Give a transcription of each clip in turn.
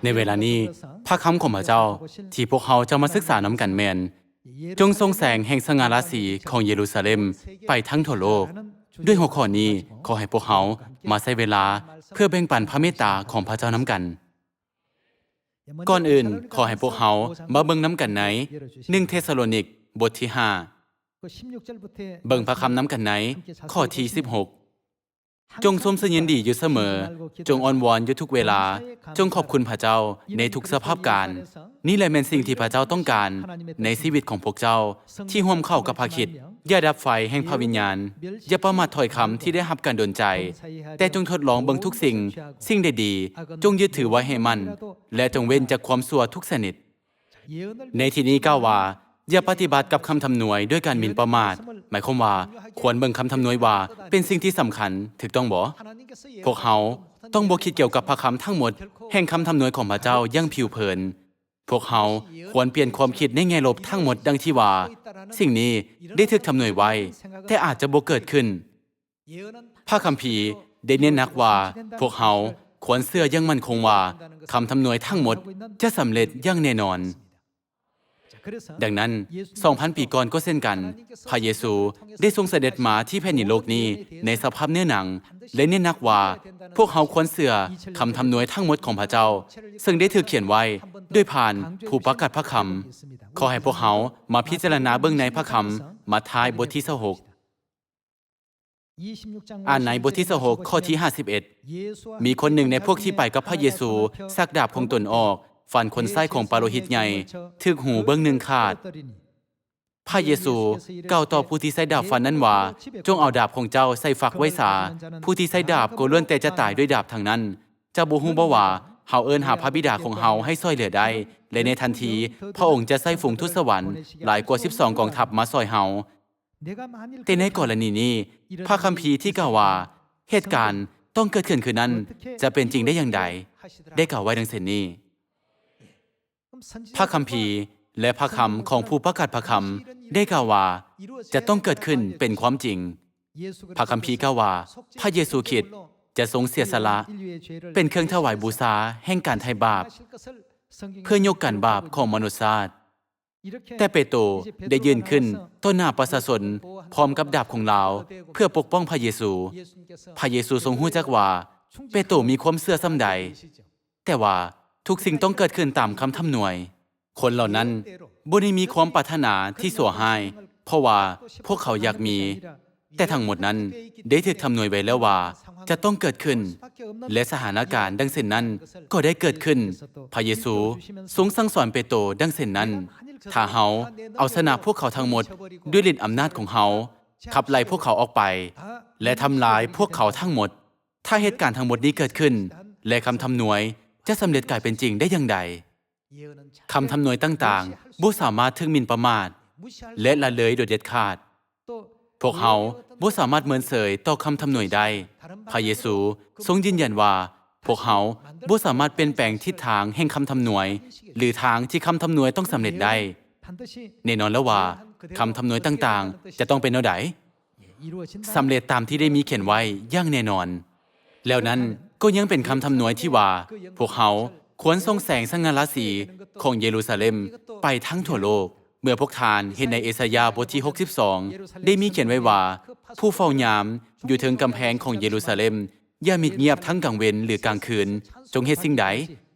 ໃນເວລານີ້, ພະຄຳຂອງພະເຈົ້າທີ່ພວກເຮົາຈະມາສຶກສານຳກັນແມ່ນ, ຈົ່ງສົ່ງແສງແຫ່ງສະຫງ່າລາສີຂອງເຢຣູຊາເລັມໄປທັງທົ່ວໂລກ. ດ້ວຍຫົວຂໍ້ນີ້, ຂໍໃຫ້ພວກເຮົາມາໃຊ້ເວລາເພື່ອແບ່ງປັນພະເມດຕາຂອງພະເຈົ້ານຳກັນ. ກ່ອນອື່ນ, ຂໍໃຫ້ພວກເຮົາມາເບິ່ງນຳກັນໃນ ໜຶ່ງ ເທສະໂລນິກ ບົດທີຫ້າ. ເບິ່ງພະຄຳນຳກັນໃນຂໍ້ທີສິບຫົກ. ຈົ່ງຊົມຊື່ຍິນດີຢູ່ສະເໝີ, ຈົ່ງອ້ອນວອນຢູ່ທຸກເວລາ, ຈົ່ງຂອບຄຸນພະເຈົ້າໃນທຸກສະພາບການ. ນີ້ແຫຼະແມ່ນສິ່ງທີ່ພະເຈົ້າຕ້ອງການໃນຊີວິດຂອງພວກເຈົ້າ ທີ່ຮ່ວມເຂົ້າກັບພະຄຣິດ. ຢ່າດັບໄຟແຫ່ງພະວິນຍານ, ຢ່າປະໝາດຖ້ອຍຄຳທີ່ໄດ້ຮັບການດົນໃຈ, ແຕ່ຈົ່ງທົດລອງເບິ່ງທຸກສິ່ງ, ສິ່ງໃດດີ, ຈົ່ງຍຶດຖືໄວ້ໃຫ້ໝັ້ນ, ແລະ ຈົ່ງເວັ້ນຈາກຄວາມຊົ່ວທຸກຊະນິດ. ໃນທີ່ນີ້ກ່າວວ່າ, ຢ່າປະຕິບັດກັບຄຳທຳນວຍດ້ວຍການໝິ່ນປະໝາດ, ໝາຍຄວາມວ່າ ຄວນເບິ່ງຄຳທຳນວຍວ່າເປັນສິ່ງທີ່ສຳຄັນ, ຖືກຕ້ອງບໍ່? ພວກເຮົາຕ້ອງບໍ່ຄິດກ່ຽວກັບພະຄຳທັງໝົດແຫ່ງຄຳທຳນວຍຂອງພະເຈົ້າຢ່າງຜິວເຜິນ. ພວກເຮົາຄວນປ່ຽນຄວາມຄິດໃນແງ່ລົບທັງໝົດ, ດັ່ງທີ່ວ່າ, ສິ່ງນີ້ໄດ້ຖືກທຳນວຍໄວ້, ແຕ່ອາດຈະບໍ່ເກີດຂຶ້ນ. ພະຄຳພີໄດ້ເນັ້ນໜັກວ່າ ພວກເຮົາຄວນເຊື່ອຢ່າງໝັ້ນຄົງວ່າຄຳທຳນວຍທັງໝົດຈະສຳເລັດຢ່າງແນ່ນອນ. ດັ່ງນັ້ນ, ສອງພັນປີກ່ອນກໍເຊັ່ນກັນ, ພະເຢຊູໄດ້ຊົງສະເດັດມາທີ່ແຜ່ນດິນໂລກນີ້ໃນສະພາບເນື້ອໜັງ ແລະ ເນັ້ນໜັກວ່າ ພວກເຮົາຄວນເຊື່ອຄຳທຳນວຍທັງໝົດຂອງພະເຈົ້າ, ເຊິ່ງໄດ້ຖືກຂຽນໄວ້ໂດຍຜ່ານຜູ້ປະກາດພະຄຳ. ຂໍໃຫ້ພວກເຮົາມາພິຈາລະນາເບິ່ງໃນພະຄຳມັດທາຍ ບົດທີຊາວຫົກ. ອ່ານໃນບົດທີຊາວຫົກ ຂໍ້ທີຫ້າສິບເອັດ, ມີຄົນໜຶ່ງໃນພວກທີ່ໄປກັບພະເຢຊູຊັກດາບຂອງຕົນອອກ, ຟັນຄົນໃຊ້ຂອງປະໂລຫິດໃຫຍ່ຖືກຫູເບື້ອງໜຶ່ງຂາດ. ພະເຢຊູກ່າວຕໍ່ຜູ້ທີ່ໃຊ້ດາບຟັນນັ້ນວ່າ, ຈົ່ງເອົາດາບຂອງເຈົ້າໃສ່ຝັກໄວ້ສາ. ຜູ້ທີ່ໃຊ້ດາບກໍລ້ວນແຕ່ຈະຕາຍດ້ວຍດາບທັງນັ້ນ. ເຈົ້າບໍ່ຮູ້ບໍ່ວ່າເຮົາເອີ້ນຫາພະບິດາຂອງເຮົາໃຫ້ຊ່ວຍເຫຼືອໄດ້, ແລະ ໃນທັນທີພະອົງຈະໃຊ້ຝູງທູດສະຫວັນຫຼາຍກວ່າສິບສອງກອງທັບມາຊ່ວຍເຮົາ? ແຕ່ໃນກໍລະນີນີ້, ພະຄຳພີທີ່ກ່າວວ່າ ເຫດການຕ້ອງເກີດຂຶ້ນຄືນັ້ນ ຈະເປັນຈິງໄດ້ຢ່າງໃດ ໄດ້ກ່າວໄວ້ດັ່ງເຊັ່ນນີ້. ພະຄຳພີ ແລະ ພະຄຳຂອງຜູ້ປະກາດພະຄຳໄດ້ກ່າວວ່າ ຈະຕ້ອງເກີດຂຶ້ນເປັນຄວາມຈິງ. ພະຄຳພີກ່າວວ່າ ພະເຢຊູຄຣິດຈະຊົງເສຍສະຫຼະເປັນເຄື່ອງຖວາຍບູຊາແຫ່ງການໄຖ່ບາບ ເພື່ອຍົກການບາບຂອງມະນຸດຊາດ. ແຕ່ເປໂຕໄດ້ຢືນຂຶ້ນຕໍ່ໜ້າປະຊາຊົນພ້ອມກັບດາບຂອງລາວເພື່ອປົກປ້ອງພະເຢຊູ. ພະເຢຊູຊົງຮູ້ຈັກວ່າເປໂຕມີຄວາມເຊື່ອສ່ຳໃດ, ແຕ່ວ່າທຸກສິ່ງຕ້ອງເກີດຂຶ້ນຕາມຄຳທຳນວຍ. ຄົນເຫຼົ່ານັ້ນບໍ່ໄດ້ມີຄວາມປາດຖະໜາທີ່ຊົ່ວຮ້າຍ ເພາະວ່າພວກເຂົາຢາກມີ, ແຕ່ທັງໝົດນັ້ນໄດ້ຖືກທຳນວຍໄວ້ແລ້ວວ່າຈະຕ້ອງເກີດຂຶ້ນ, ແລະ ສະຖານະການດັ່ງເຊັ່ນນັ້ນກໍໄດ້ເກີດຂຶ້ນ. ພະເຢຊູຊົງສັ່ງສອນເປໂຕດັ່ງເຊັ່ນນັ້ນ. ຖ້າເຮົາເອົາຊະນະພວກເຂົາທັງໝົດດ້ວຍລິດອຳນາດຂອງເຮົາ, ຂັບໄລ່ພວກເຂົາອອກໄປ ແລະ ທຳລາຍພວກເຂົາທັງໝົດ, ຖ້າເຫດການທັງໝົດນີ້ເກີດຂຶ້ນ ແລະ ຄຳທຳນວຍຈະສຳເລັດກາຍເປັນຈິງໄດ້ຢ່າງໃດ? ຄຳທຳນວຍຕ່າງໆບໍ່ສາມາດຖືກໝິ່ນປະໝາດ ແລະ ລະເລີຍໂດຍເດັດຂາດ. ພວກເຮົາບໍ່ສາມາດເມີນເສີຍຕໍ່ຄຳທຳນວຍໄດ້. ພະເຢຊູຊົງຢືນຢັນວ່າ ພວກເຮົາບໍ່ສາມາດປ່ຽນແປງທິດທາງແຫ່ງຄຳທຳນວຍ ຫຼື ທາງທີ່ຄຳທຳນວຍຕ້ອງສຳເລັດໄດ້. ແນ່ນອນແລ້ວວ່າ ຄຳທຳນວຍຕ່າງໆຈະຕ້ອງເປັນແນວໃດ? ສຳເລັດຕາມທີ່ໄດ້ມີຂຽນໄວ້ຢ່າງແນ່ນອນ. ແລ້ວນັ້ນກໍຍັງເປັນຄຳທຳນວຍທີ່ວ່າ ພວກເຮົາຄວນສົ່ງແສງສະຫງ່າລາສີຂອງເຢຣູຊາເລັມໄປທັງທົ່ວໂລກ. ເມື່ອພວກທ່ານເຫັນໃນເອສາຍາບົດທີຫົກສິບສອງ ໄດ້ມີຂຽນໄວ້ວ່າ, ຜູ້ເຝົ້າຍາມຢູ່ເທິງກຳແພງຂອງເຢຣູຊາເລັມ ຢ່າມິດງຽບທັງກາງເວັນ ຫຼື ກາງຄືນ, ຈົ່ງເຮັດສິ່ງໃດ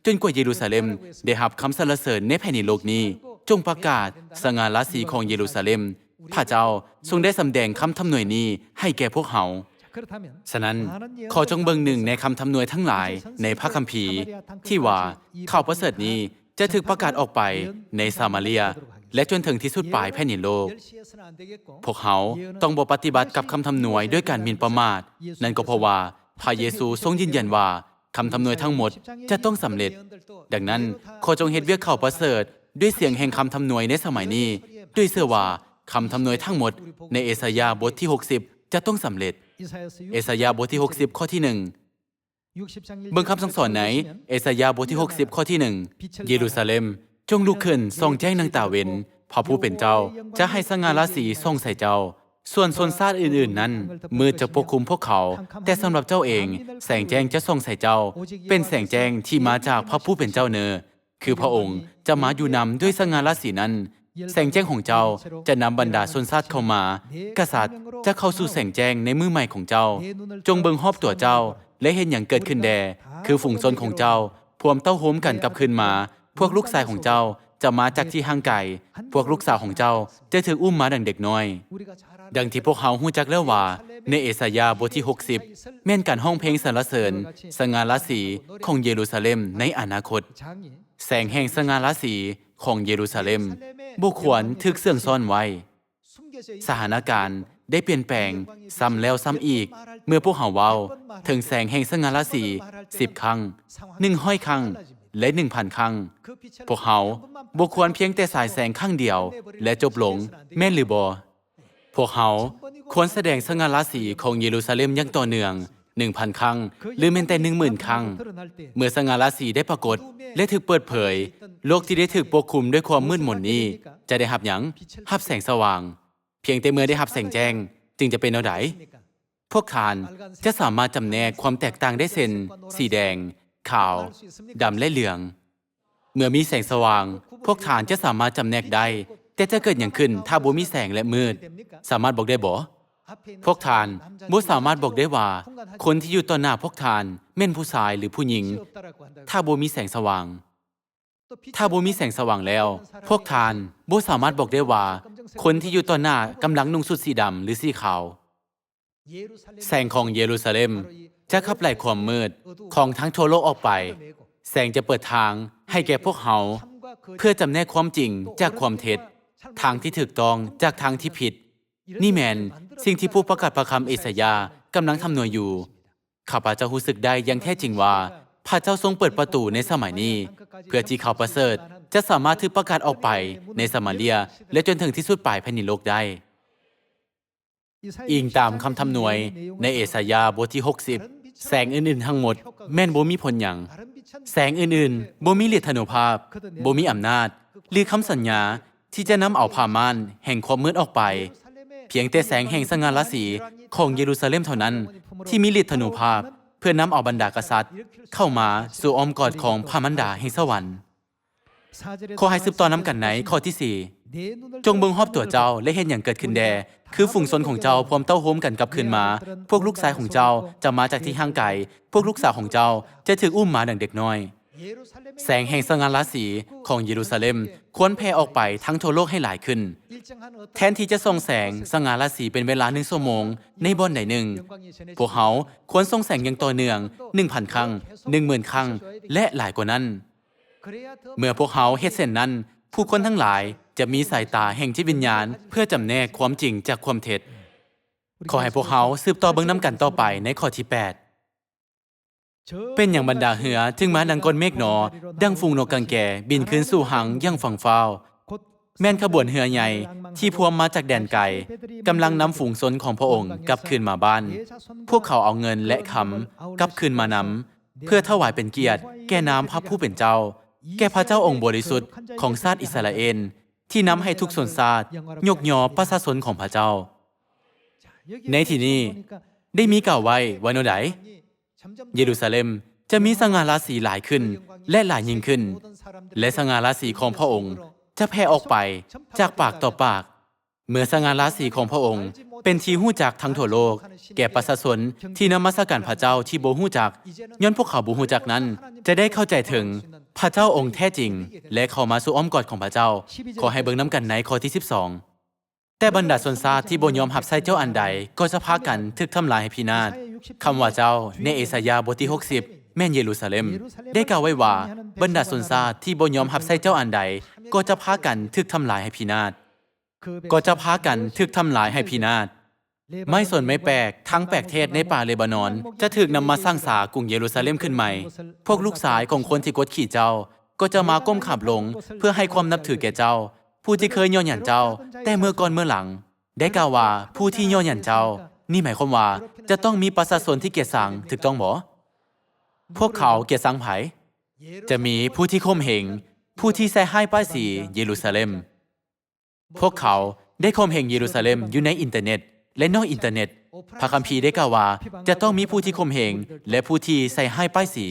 ຈົນກວ່າເຢຣູຊາເລັມໄດ້ຮັບຄຳສັນລະເສີນໃນແຜ່ນດິນໂລກນີ້. ຈົ່ງປະກາດສະຫງ່າລາສີຂອງເຢຣູຊາເລັມ. ພະເຈົ້າຊົງໄດ້ສຳແດງຄຳທຳນວຍນີ້ໃຫ້ແກ່ພວກເຮົາ. ສະນັ້ນ, ຂໍຈົ່ງເບິ່ງໜຶ່ງໃນຄຳທຳນວຍທັງຫຼາຍໃນພະຄຳພີ ທີ່ວ່າຂ່າວປະເສີດນີ້ຈະຖືກປະກາດອອກໄປໃນສາມາເຣຍ ແລະ ຈົນເຖິງທີ່ສຸດປາຍແຜ່ນດິນໂລກ. ພວກເຮົາຕ້ອງບໍ່ປະຕິບັດກັບຄຳທຳນວຍດ້ວຍການໝິ່ນປະໝາດ. ນັ້ນກໍເພາະວ່າພະເຢຊູຊົງຢືນຢັນວ່າ ຄຳທຳນວຍທັງໝົດຈະຕ້ອງສຳເລັດ. ດັ່ງນັ້ນ, ຂໍຈົ່ງເຮັດວຽກຂ່າວປະເສີດດ້ວຍສຽງແຫ່ງຄຳທຳນວຍໃນສະໄໝນີ້, ດ້ວຍເຊື່ອວ່າຄຳທຳນວຍທັງໝົດໃນເອສາຍາບົດທີຫົກສິບຈະຕ້ອງສຳເລັດ. ເອສາຍາບົດທີຫົກສິບ ຂໍ້ທີໜຶ່ງ. ເບິ່ງຄຳສັ່ງສອນໃນເອສາຍາບົດທີຫົກສິບ ຂໍ້ທີໜຶ່ງ. ເຢຣູຊາເລັມ, ຈົ່ງລຸກຂຶ້ນສ່ອງແຈ້ງດັ່ງຕາເວັນ, ພະຜູ້ເປັນເຈົ້າຈະໃຫ້ສະຫງ່າລາສີສ່ອງໃສ່ເຈົ້າ. ສ່ວນຊົນຊາດອື່ນໆນັ້ນ ມືດຈະປົກຄຸມພວກເຂົາ, ແຕ່ສຳລັບເຈົ້າເອງ, ແສງແຈ້ງຈະສ່ອງໃສ່ເຈົ້າ, ເປັນແສງແຈ້ງທີ່ມາຈາກພະຜູ້ເປັນເຈົ້າເນີ, ຄືພະອົງຈະມາຢູ່ນຳດ້ວຍສະຫງ່າລາສີນັ້ນ. ແສງແຈ້ງຂອງເຈົ້າຈະນຳບັນດາຊົນຊາດເຂົ້າມາ. ກະສັດຈະເຂົ້າສູ່ແສງແຈ້ງໃນມື້ໃໝ່ຂອງເຈົ້າ. ຈົ່ງເບິ່ງຮອບຕົວເຈົ້າ ແລະ ເຫັນຫຍັງເກີດຂຶ້ນແດ່? ຄືຝູງຊົນຂອງເຈົ້າພວມເຕົ້າໂຮມກັນກັບຄືນມາ. ພວກລູກຊາຍຂອງເຈົ້າຈະມາຈາກທີ່ຫ່າງໄກ. ພວກລູກສາວຂອງເຈົ້າຈະຖືກອຸ້ມມາດັ່ງເດັກນ້ອຍ. ດັ່ງທີ່ພວກເຮົາຮູ້ຈັກແລ້ວວ່າ ໃນເອສາຍາບົດທີຫົກສິບ ແມ່ນການຮ້ອງເພງສັນລະເສີນສະຫງ່າລາສີຂອງເຢຣູຊາເລັມໃນອະນາຄົດ. ແສງແຫ່ງສະຫງ່າລາສີຂອງເຢຣູຊາເລັມບໍ່ຄວນຖືກເຊື່ອງຊ້ອນໄວ້. ສະຖານະການໄດ້ປ່ຽນແປງຊ້ຳແລ້ວຊ້ຳອີກ ເມື່ອພວກເຮົາເວົ້າເຖິງແສງແຫ່ງສະຫງ່າລາສີສິບຄັ້ງ, ໜຶ່ງຮ້ອຍຄັ້ງ ແລະ ໜຶ່ງພັນຄັ້ງ. ພວກເຮົາບໍ່ຄວນພຽງແຕ່ສາຍແສງຄັ້ງດຽວ ແລະ ຈົບລົງ, ແມ່ນຫຼືບໍ່? ພວກເຮົາຄວນສະແດງສະຫງ່າລາສີຂອງເຢຣູຊາເລັມຢ່າງຕໍ່ເນື່ອງ ໜຶ່ງພັນຄັ້ງ ຫຼື ແມ່ນແຕ່ ໜຶ່ງໝື່ນຄັ້ງ. ເມື່ອສະຫງ່າລາສີໄດ້ປາກົດ ແລະ ຖືກເປີດເຜີຍ, ໂລກທີ່ໄດ້ຖືກປົກຄຸມດ້ວຍຄວາມມືດມົນນີ້ຈະໄດ້ຮັບຫຍັງ? ຮັບແສງສະຫວ່າງ. ພຽງແຕ່ເມື່ອໄດ້ຮັບແສງແຈ້ງຈຶ່ງຈະເປັນແນວໃດ? ພວກທ່ານຈະສາມາດຈຳແນກຄວາມແຕກຕ່າງໄດ້ເຊັ່ນ ສີແດງ, ຂາວ, ດຳ ແລະ ເຫຼືອງ. ເມື່ອມີແສງສະຫວ່າງ, ພວກທ່ານຈະສາມາດຈຳແນກໄດ້, ແຕ່ຈະເກີດຫຍັງຂຶ້ນຖ້າບໍ່ມີແສງ ແລະ ມືດ? ສາມາດບອກໄດ້ບໍ່? ພວກທ່ານບໍ່ສາມາດບອກໄດ້ວ່າ ຄົນທີ່ຢູ່ຕໍ່ໜ້າພວກທ່ານແມ່ນຜູ້ຊາຍ ຫຼື ຜູ້ຍິງ ຖ້າບໍ່ມີແສງສະຫວ່າງ. ຖ້າບໍ່ມີແສງສະຫວ່າງແລ້ວ, ພວກທ່ານບໍ່ສາມາດບອກໄດ້ວ່າ ຄົນທີ່ຢູ່ຕໍ່ໜ້າກຳລັງນຸ່ງຊຸດສີດຳ ຫຼື ສີຂາວ. ແສງຂອງເຢຣູຊາເລັມຈະຂັບໄລ່ຄວາມມືດຂອງທັງທົ່ວໂລກອອກໄປ. ແສງຈະເປີດທາງໃຫ້ແກ່ພວກເຮົາ ເພື່ອຈຳແນກຄວາມຈິງຈາກຄວາມເທັດ, ທາງທີ່ຖືກຕ້ອງຈາກທາງທີ່ຜິດ. ນີ້ແມ່ນສິ່ງທີ່ຜູ້ປະກາດພະຄຳເອສາຍາກຳລັງທຳນວຍຢູ່. ຂ້າພະເຈົ້າຮູ້ສຶກໄດ້ຢ່າງແທ້ຈິງວ່າ ພະເຈົ້າຊົງເປີດປະຕູໃນສະໄໝນີ້ ເພື່ອທີ່ຂ່າວປະເສີດຈະສາມາດຖືກປະກາດອອກໄປໃນສະມາເຣຍ ແລະ ຈົນເຖິງທີ່ສຸດປາຍແຜ່ນດິນໂລກໄດ້. ອີງຕາມຄຳທຳນວຍໃນເອສາຍາບົດທີຫົກສິບ, ແສງອື່ນໆທັງໝົດແມ່ນບໍ່ມີຜົນຫຍັງ. ແສງອື່ນໆບໍ່ມີລິດທານຸພາບ, ບໍ່ມີອຳນາດ ຫຼື ຄຳສັນຍາທີ່ຈະນຳເອົາຜ້າມ່ານແຫ່ງຄວາມມືດອອກໄປ. ພຽງແຕ່ແສງແຫ່ງສະຫງ່າລາສີຂອງເຢຣູຊາເລັມເທົ່ານັ້ນທີ່ມີລິດທານຸພາບເພື່ອນຳເອົາບັນດາກະສັດເຂົ້າມາສູ່ອ້ອມກອດຂອງພະມານດາແຫ່ງສະຫວັນ. ຂໍໃຫ້ສືບຕໍ່ນຳກັນໃນຂໍ້ທີສີ່. ຈົ່ງເບິ່ງຮອບຕົວເຈົ້າ ແລະ ເຫັນຫຍັງເກີດຂຶ້ນແດ່? ຄືຝູງຊົນຂອງເຈົ້າພວມເຕົ້າໂຮມກັນກັບຄືນມາ. ພວກລູກຊາຍຂອງເຈົ້າຈະມາຈາກທີ່ຫ່າງໄກ. ພວກລູກສາວຂອງເຈົ້າຈະຖືກອຸ້ມມາດັ່ງເດັກນ້ອຍ. ແສງແຫ່ງສະຫງ່າລາສີຂອງເຢຣູຊາເລັມຄວນແຜ່ອອກໄປທັງທົ່ວໂລກໃຫ້ຫຼາຍຂຶ້ນ. ແທນທີ່ຈະສ່ອງແສງສະຫງ່າລາສີເປັນເວລາໜຶ່ງຊົ່ວໂມງໃນບ່ອນໃດໜຶ່ງ, ພວກເຮົາຄວນສົ່ງແສງຢ່າງຕໍ່ເນື່ອງ ໜຶ່ງພັນຄັ້ງ, ໜຶ່ງໝື່ນຄັ້ງ ແລະ ຫຼາຍກວ່ານັ້ນ. ເມື່ອພວກເຮົາເຮັດເຊັ່ນນັ້ນ, ຜູ້ຄົນທັງຫຼາຍຈະມີສາຍຕາແຫ່ງຈິດວິນຍານເພື່ອຈຳແນກຄວາມຈິງຈາກຄວາມເທັດ. ຂໍໃຫ້ພວກເຮົາສືບຕໍ່ເບິ່ງນຳກັນຕໍ່ໄປໃນຂໍ້ທີແປດ. ເປັນຫຍັງບັນດາເຮືອຈຶ່ງມາດັ່ງກ້ອນເມກໜໍ, ດັ່ງຝູງນົກກາງແກບິນຄືນສູ່ຮັງຢ່າງຝັ່ງຟ້າວ? ແມ່ນຂະບວນເຮືອໃຫຍ່ທີ່ພວມມາຈາກແດນໄກ, ກຳລັງນຳຝູງຊົນຂອງພະອົງກັບຄືນມາບ້ານ. ພວກເຂົາເອົາເງິນ ແລະ ຄຳກັບຄືນມານຳ, ເພື່ອຖວາຍເປັນກຽດແກ່ນາມພະຜູ້ເປັນເຈົ້າ, ແກ່ພະເຈົ້າອົງບໍລິສຸດຂອງຊາດອິດສະຣາເອນ, ທີ່ນຳໃຫ້ທຸກຊົນຊາດຍົກຍໍປະຊາຊົນຂອງພະເຈົ້າ. ໃນທີ່ນີ້ໄດ້ມີກ່າວໄວ້ວ່າແນວໃດ? ເຢຣູຊາເລັມຈະມີສະຫງ່າລາສີຫຼາຍຂຶ້ນ ແລະ ຫຼາຍຍິ່ງຂຶ້ນ, ແລະ ສະຫງ່າລາສີຂອງພະອົງຈະແຜ່ອອກໄປຈາກປາກຕໍ່ປາກ. ເມື່ອສະຫງ່າລາສີຂອງພະອົງເປັນທີ່ຮູ້ຈັກທັງທົ່ວໂລກ ແກ່ປະຊາຊົນທີ່ນະມັດສະການພະເຈົ້າທີ່ບໍ່ຮູ້ຈັກ, ຍ້ອນພວກເຂົາບໍ່ຮູ້ຈັກນັ້ນ ຈະໄດ້ເຂົ້າໃຈເຖິງພະເຈົ້າອົງແທ້ຈິງ ແລະ ເຂົ້າມາສູ່ອ້ອມກອດຂອງພະເຈົ້າ. ຂໍໃຫ້ເບິ່ງນຳກັນໃນຂໍ້ທີສິບສອງ. ແຕ່ບັນດາຊົນຊາດທີ່ບໍ່ຍອມຮັບໃຊ້ເຈົ້າອັນໃດ ກໍຈະພາກັນຖືກທຳລາຍໃຫ້ພິນາດ. ຄຳວ່າເຈົ້າໃນເອສາຍາບົດທີຫົກສິບ ແມ່ນເຢຣູຊາເລັມ ໄດ້ກ່າວໄວ້ວ່າ ບັນດາຊົນຊາດທີ່ບໍ່ຍອມຮັບໃຊ້ເຈົ້າອັນໃດ ກໍຈະພາກັນຖືກທຳລາຍໃຫ້ພິນາດ. ກໍຈະພາກັນຖືກທຳລາຍໃຫ້ພິນາດ. ໄມ້ສົນໄມ້ແປກທັງແປກເທດໃນປ່າເລບານອນຈະຖືກນຳມາສ້າງສາກຸງເຢຣູຊາເລັມຂຶ້ນໃໝ່. ພວກລູກຊາຍຂອງຄົນທີ່ກົດຂີ່ເຈົ້າກໍຈະມາກົ້ມຂາບລົງເພື່ອໃຫ້ຄວາມນັບຖືແກ່ເຈົ້າ, ຜູ້ທີ່ເຄີຍຍໍ້ຫຍັນເຈົ້າແຕ່ເມື່ອກ່ອນເມື່ອຫຼັງ. ໄດ້ກ່າວວ່າຜູ້ທີ່ຍໍ້ຫຍັນເຈົ້າ, ນີ້ໝາຍຄວາມວ່າຈະຕ້ອງມີປະຊາຊົນທີ່ກຽດຊັງ, ຖືກຕ້ອງບໍ່? ພວກເຂົາກຽດຊັງໃຜ? ຈະມີຜູ້ທີ່ຂົ່ມເຫງ, ຜູ້ທີ່ໃສ່ຮ້າຍປ້າຍສີເຢຣູຊາເລັມ. ພວກເຂົາໄດ້ຂົ່ມເຫງເຢຣູຊາເລັມຢູ່ໃນອິນເຕີເນັດ. ແລະ ນອກອິນເຕີເນັດ. ພະຄຳພີໄດ້ກ່າວວ່າ ຈະຕ້ອງມີຜູ້ທີ່ຂົ່ມເຫງ ແລະ ຜູ້ທີ່ໃສ່ຮ້າຍປ້າຍສີ.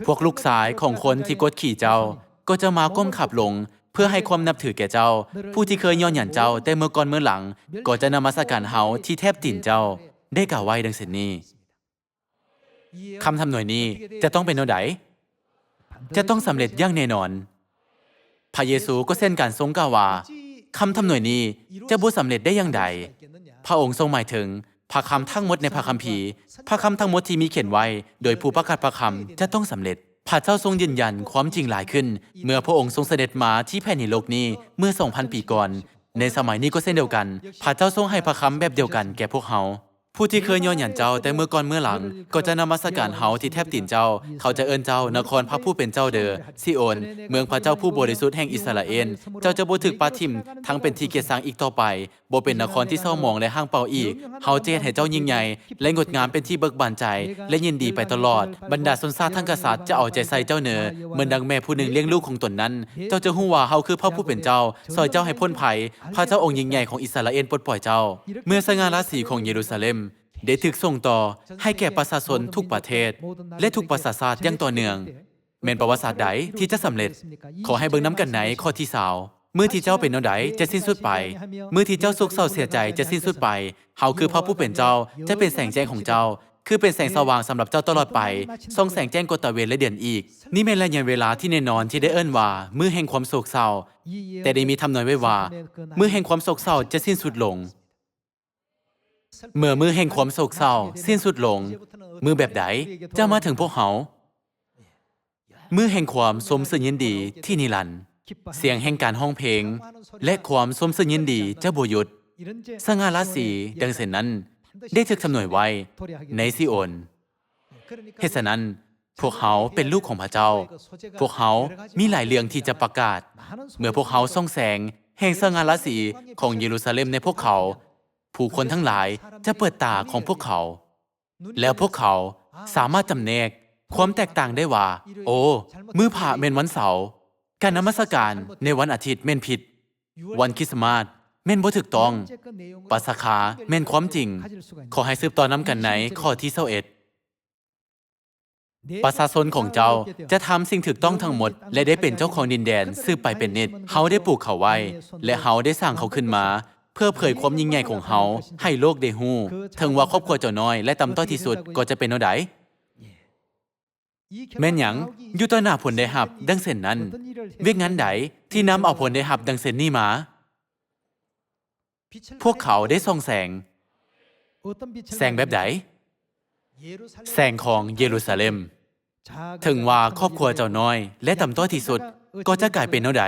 ພວກລູກຊາຍຂອງຄົນທີ່ກົດຂີ່ເຈົ້າ ກໍຈະມາກົ້ມຂາບລົງ ເພື່ອໃຫ້ຄວາມນັບຖືແກ່ເຈົ້າ. ຜູ້ທີ່ເຄີຍຍ້ອນຫຍັນເຈົ້າແຕ່ເມື່ອກ່ອນເມື່ອຫຼັງ ກໍຈະນະມັດສະການເຮົາທີ່ແທບຕີນເຈົ້າ. ໄດ້ກ່າວໄວ້ດັ່ງເຊັ່ນນີ້. ຄຳທຳນວຍນີ້ຈະຕ້ອງເປັນແນວໃດ? ຈະຕ້ອງສຳເລັດຢ່າງແນ່ນອນ. ພະເຢຊູກໍເຊັ່ນກັນຊົງກ່າວວ່າ ຄຳທຳນວຍນີ້ຈະບໍ່ສຳເລັດໄດ້ຢ່າງໃດ. ພະອົງຊົງໝາຍເຖິງພະຄຳທັງໝົດໃນພະຄຳພີ. ພະຄຳທັງໝົດທີ່ມີຂຽນໄວ້ໂດຍຜູ້ປະກາດພະຄຳຈະຕ້ອງສຳເລັດ. ພະເຈົ້າຊົງຢືນຢັນຄວາມຈິງຫຼາຍຂຶ້ນ ເມື່ອພະອົງຊົງສະເດັດມາທີ່ແຜ່ນດິນໂລກນີ້ເມື່ອສອງພັນປີກ່ອນ. ໃນສະໄໝນີ້ກໍເຊັ່ນດຽວກັນ, ພະເຈົ້າຊົງໃຫ້ພະຄຳແບບດຽວກັນແກ່ພວກເຮົາ. ຜູ້ທີ່ເຄີຍຍ້ອນຫຍັນເຈົ້າແຕ່ເມື່ອກ່ອນເມື່ອຫຼັງ ກໍຈະນະມັດສະການເຮົາທີ່ແທບຕີນເຈົ້າ. ເຂົາຈະເອີ້ນເຈົ້ານະຄອນພະຜູ້ເປັນເຈົ້າເດີ, ຊີໂອນ, ເມືອງພະເຈົ້າຜູ້ບໍລິສຸດແຫ່ງອິດສະຣາເອນ. ເຈົ້າຈະບໍ່ຖືກປະຖິ້ມທັງເປັນທີ່ກຽດຊັງອີກຕໍ່ໄປ, ບໍ່ເປັນນະຄອນທີ່ເສົ້າໝອງ ແລະ ຫ່າງເປົ່າອີກ. ເຮົາຈະເຮັດໃຫ້ເຈົ້າຍິ່ງໃຫຍ່ ແລະ ງົດງາມເປັນທີ່ເບີກບານໃຈ ແລະ ຍິນດີໄປຕະຫຼອດ. ບັນດາຊົນຊາດທັງກະສັດຈະເອົາໃຈໃສ່ເຈົ້າເນີ, ເໝືອນດັ່ງແມ່ຜູ້ໜຶ່ງລ້ຽງລູກຂອງຕົນນັ້ນ. ເຈົ້າຈະຮູ້ວ່າເຮົາຄືພະຜູ້ເປັນເຈົ້າ, ຊ່ອຍເຈົ້າໃຫ້ພົ້ນໄພ. ພະເຈົ້າອົງຍິ່ງໃຫຍ່ຂອງອິດສະຣາເອນປົດປ່ອຍເຈົ້າ. ເມື່ອສະຫງ່າລາສີຂອງເຢຣູຊາເລັມໄດ້ຖືກສົ່ງຕໍ່ໃຫ້ແກ່ປະຊາຊົນທຸກປະເທດ ແລະ ທຸກປະຊາຊາດຢ່າງຕໍ່ເນື່ອງ, ແມ່ນປະຫວັດສາດໃດທີ່ຈະສຳເລັດ? ຂໍໃຫ້ເບິ່ງນຳກັນໃນຂໍ້ທີຊາວ. ມື້ທີ່ເຈົ້າເປັນແນວໃດຈະສິ້ນສຸດໄປ, ມື້ທີ່ເຈົ້າໂສກເສົ້າເສຍໃຈຈະສິ້ນສຸດໄປ. ເຮົາຄືພະຜູ້ເປັນເຈົ້າຈະເປັນແສງແຈ້ງຂອງເຈົ້າ, ຄືເປັນແສງສະຫວ່າງສຳລັບເຈົ້າຕະຫຼອດໄປ, ສ່ອງແສງແຈ້ງກວ່າຕາເວັນ ແລະ ເດືອນອີກ. ນີ້ແມ່ນໄລຍະເວລາທີ່ແນ່ນອນທີ່ໄດ້ເອີ້ນວ່າມື້ແຫ່ງຄວາມໂສກເສົ້າ, ແຕ່ໄດ້ມີທຳນອຍໄວ້ວ່າ ມື້ແຫ່ງຄວາມໂສກເສົ້າຈະສິ້ນສຸດລົງ. ເມື່ອມື້ແຫ່ງຄວາມໂສກເສົ້າສິ້ນສຸດລົງ, ມື້ແບບໃດຈະມາເຖິງພວກເຮົາ? ມື້ແຫ່ງຄວາມຊົມຊື່ນຍິນດີທີ່ນິລັນ, ສຽງແຫ່ງການຮ້ອງເພງ ແລະ ຄວາມຊົມຊື່ນຍິນດີຈະບໍ່ຢຸດ. ສະຫງ່າລາສີດັ່ງເຊັ່ນນັ້ນໄດ້ຖືກທຳນວຍໄວ້ໃນຊີໂອນ. ເຫດສະນັ້ນ, ພວກເຮົາເປັນລູກຂອງພະເຈົ້າ. ພວກເຮົາມີຫຼາຍເລື່ອງທີ່ຈະປະກາດ. ເມື່ອພວກເຮົາສ່ອງແສງແຫ່ງສະຫງ່າລາສີຂອງເຢຣູຊາເລັມໃນພວກເຂົາ, ຜູ້ຄົນທັງຫຼາຍຈະເປີດຕາຂອງພວກເຂົາ, ແລ້ວພວກເຂົາສາມາດຈຳແນກຄວາມແຕກຕ່າງໄດ້ວ່າ, ໂອ້, ມື້ພະແມ່ນວັນເສົາ, ການນະມັດສະການໃນວັນອາທິດແມ່ນຜິດ, ວັນຄຣິສຕະມາດແມ່ນບໍ່ຖືກຕ້ອງ, ປາສະຄາແມ່ນຄວາມຈິງ. ຂໍໃຫ້ສືບຕໍ່ນຳກັນໃນຂໍ້ທີຊາວເອັດ. ປະຊາຊົນຂອງເຈົ້າຈະທຳສິ່ງຖືກຕ້ອງທັງໝົດ ແລະ ໄດ້ເປັນເຈົ້າຂອງດິນແດນສືບໄປເປັນນິດ. ເຮົາໄດ້ປູກເຂົາໄວ້ ແລະ ເຮົາໄດ້ສ້າງເຂົາຂຶ້ນມາ ເພື່ອເຜີຍຄວາມຍິ່ງໃຫຍ່ຂອງເຮົາໃຫ້ໂລກໄດ້ຮູ້. ເຖິງວ່າຄອບຄົວເຈົ້ານ້ອຍ ແລະ ຕ່ຳຕ້ອຍທີ່ສຸດກໍຈະເປັນແນວໃດ? ແມ່ນຫຍັງ? ຢູ່ຕໍ່ໜ້າຜົນໄດ້ຮັບດັ່ງເຊັ່ນນັ້ນ. ວຽກງານໃດທີ່ນຳເອົາຜົນໄດ້ຮັບດັ່ງເຊັ່ນນີ້ມາ? ພວກເຂົາໄດ້ສ່ອງແສງ. ແສງແບບໃດ? ແສງຂອງເຢຣູຊາເລັມ. ເຖິງວ່າຄອບຄົວເຈົ້ານ້ອຍ ແລະ ຕ່ຳຕ້ອຍທີ່ສຸດ ກໍຈະກາຍເປັນແນວໃດ?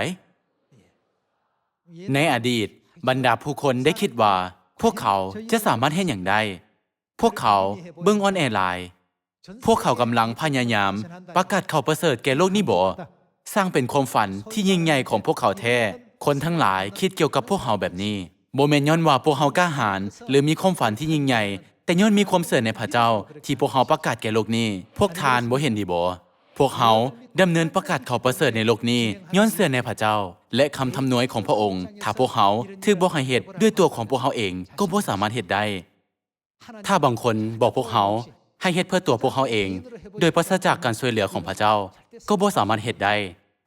ໃນອະດີດ, ບັນດາຜູ້ຄົນໄດ້ຄິດວ່າ ພວກເຂົາຈະສາມາດເຮັດຫຍັງໄດ້. ພວກເຂົາເບິ່ງອ່ອນແອຫຼາຍ. ພວກເຂົາກຳລັງພະຍາຍາມປະກາດຂ່າວປະເສີດແກ່ໂລກນີ້ບໍ? ຊ່າງເປັນຄວາມຝັນທີ່ຍິ່ງໃຫຍ່ຂອງພວກເຂົາແທ້. ຄົນທັງຫຼາຍຄິດກ່ຽວກັບພວກເຮົາແບບນີ້. ບໍ່ແມ່ນຍ້ອນວ່າພວກເຮົາກ້າຫານ ຫຼື ມີຄວາມຝັນທີ່ຍິ່ງໃຫຍ່, ແຕ່ຍ້ອນມີຄວາມເຊື່ອໃນພະເຈົ້າທີ່ພວກເຮົາປະກາດແກ່ໂລກນີ້. ພວກທ່ານບໍ່ເຫັນດີບໍ? ພວກເຮົາດຳເນີນປະກາດຂ່າວປະເສີດໃນໂລກນີ້ ຍ້ອນເຊື່ອໃນພະເຈົ້າ ແລະ ຄຳທຳນວຍຂອງພະອົງ. ຖ້າພວກເຮົາຖືກບອກໃຫ້ເຮັດດ້ວຍຕົວຂອງພວກເຮົາເອງ, ກໍບໍ່ສາມາດເຮັດໄດ້. ຖ້າບາງຄົນບອກພວກເຮົາໃຫ້ເຮັດເພື່ອຕົວພວກເຮົາເອງ ໂດຍປາສະຈາກການຊ່ວຍເຫຼືອຂອງພະເຈົ້າ, ກໍບໍ່ສາມາດເຮັດໄດ້,